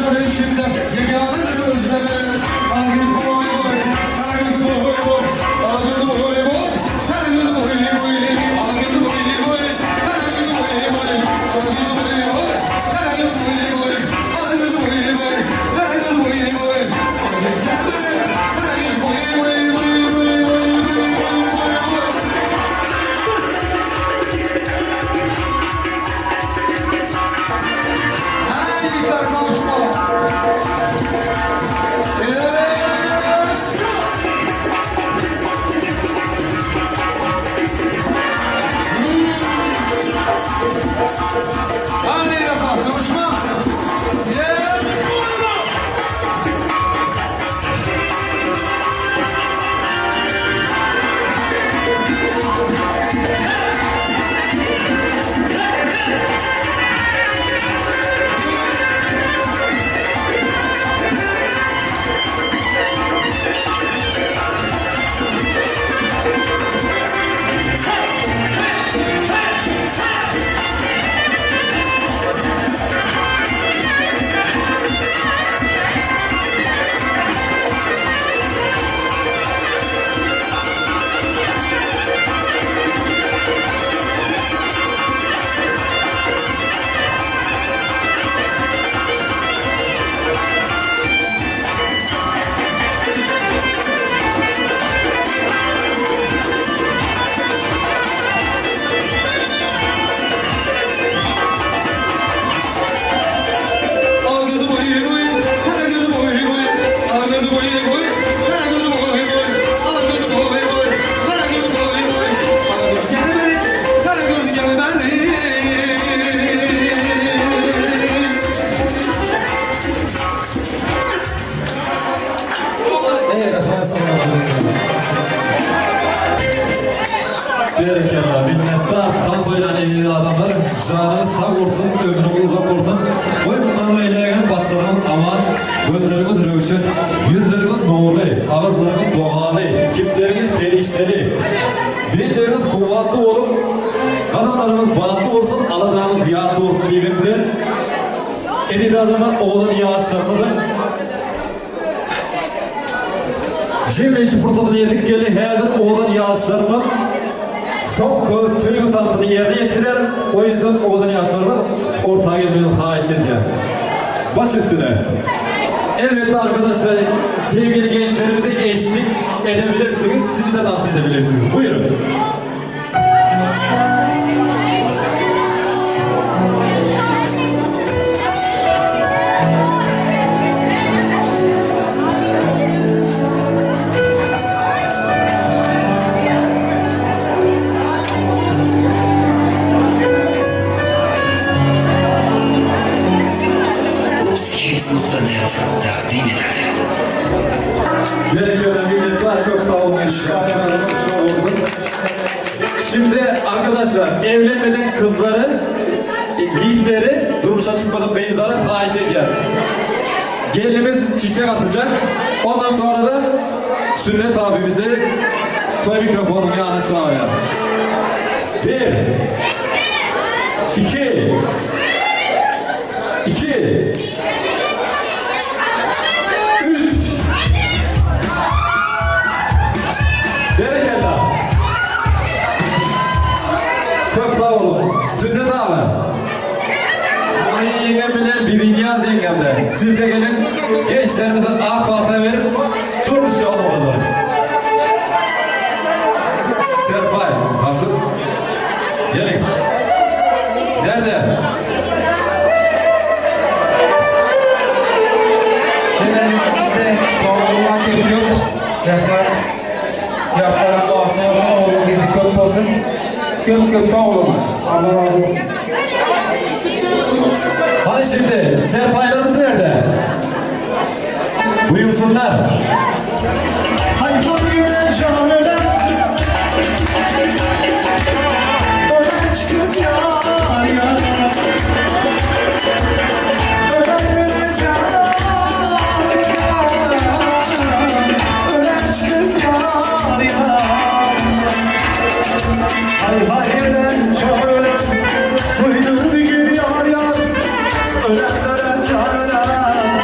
S20: Gözler içinde yeganedir özleme. Al göz boy boy, kara göz boy boy. Al göz boy boy, kara göz boy boy. Al göz boy boy, kara göz boy boy. Al göz boy boy, kara göz boy boy. Al göz boy boy, kara göz boy boy. Al göz kendine, kara göz boy boy boy boy boy boy boy boy. Yiğitler konuşma. Yes. Hadi Rafa konuşma. Yes. Al gözü boy boy, kara gözü boy boy. Al gözü boy boy, kara gözü boy boy. Al gözü boy boy, kara gözü boy boy. Al gözü gel beri, kara gözü gel beri.
S9: Evet efendim. Berekella, minnettar tans oýnan eziz adamlar, janyňyz sag bolsun, ömrüňiz uzak bolsun. Goý mundan beýlägem başlaryňyz aman, gözleriňiz röwşen, ýüzleriňiz nurly, agyzlaryňyz dogaly, kipleriňiz perişdeli, belleriňiz kuwwatly bolup, gadamlaryňyz batly bolsun, aladaňyz ýatly bolsun diýmek bilen, eziz adamlar, owadan ýaşlarymyzyň Jemleýji pursatyna ýetip geldi. Häzir owadan ýaşlarymyz soňky söýgi tansyny ýerine ýetirer. O ýüzden owadan ýaşlarymyz orta gelmegini haýyş edýär. Baş üstüne. Elbetde arkadaşlar sevgili gençlerimize eşlik edebilirsiniz. Siz de dans edebilirsiniz. Buyurun.
S10: Hits.net takdim eder.
S9: Berekella minnettar çok sağ olun. Şahane oldu. Şimdi arkadaşlar evlenmeden kızları, yiğitleri, durmuşa çıkmadan kızları hayiş edeceğiz. Gelinimiz çiçek atacak. Ondan sonra da Sünnet abimizi toy mikrofonun yanına çağırıyor. Bir, iki, iki, üç. Berekella. Çok sağ olun. Sünnet abi. Ay yengem bilen Bibi Niyaz yengem de. Siz de gelin gençlerimize ah fatiha verip durmuş yolun olur. Serpay, hazır. Gelin. Nerede?
S11: Bize sorumluluk yapıyor. Rehber yaşlara bağlı oğlum bizi köp olsun. Köp köp sağ olun. Allah razı olsun.
S9: Hadi şimdi serpaylarımız nerede? Buyursunlar.
S15: Hayvan yine can ölen Ölen kız yar yar Ölen ölen can ölen Ölen kız yar yar Hay hay ölen can ölen Toydur bir gün yar yar Ölen ölen can ölen.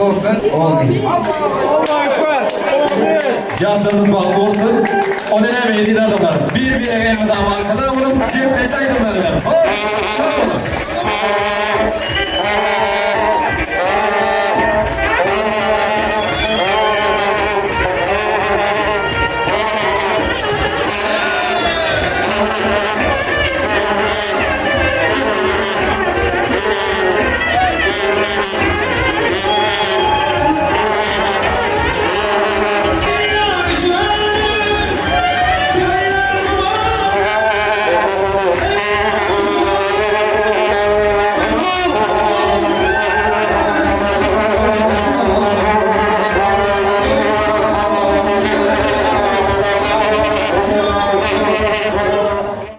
S20: bagtly bolsun.
S9: Amin. Ýaşlaryňyz bagtly bolsun. Onda näme eziz adamlar, bir-birege elmydama arkadag boluň, şepbeşi aýdymlar bilen. Hoş, sag boluň!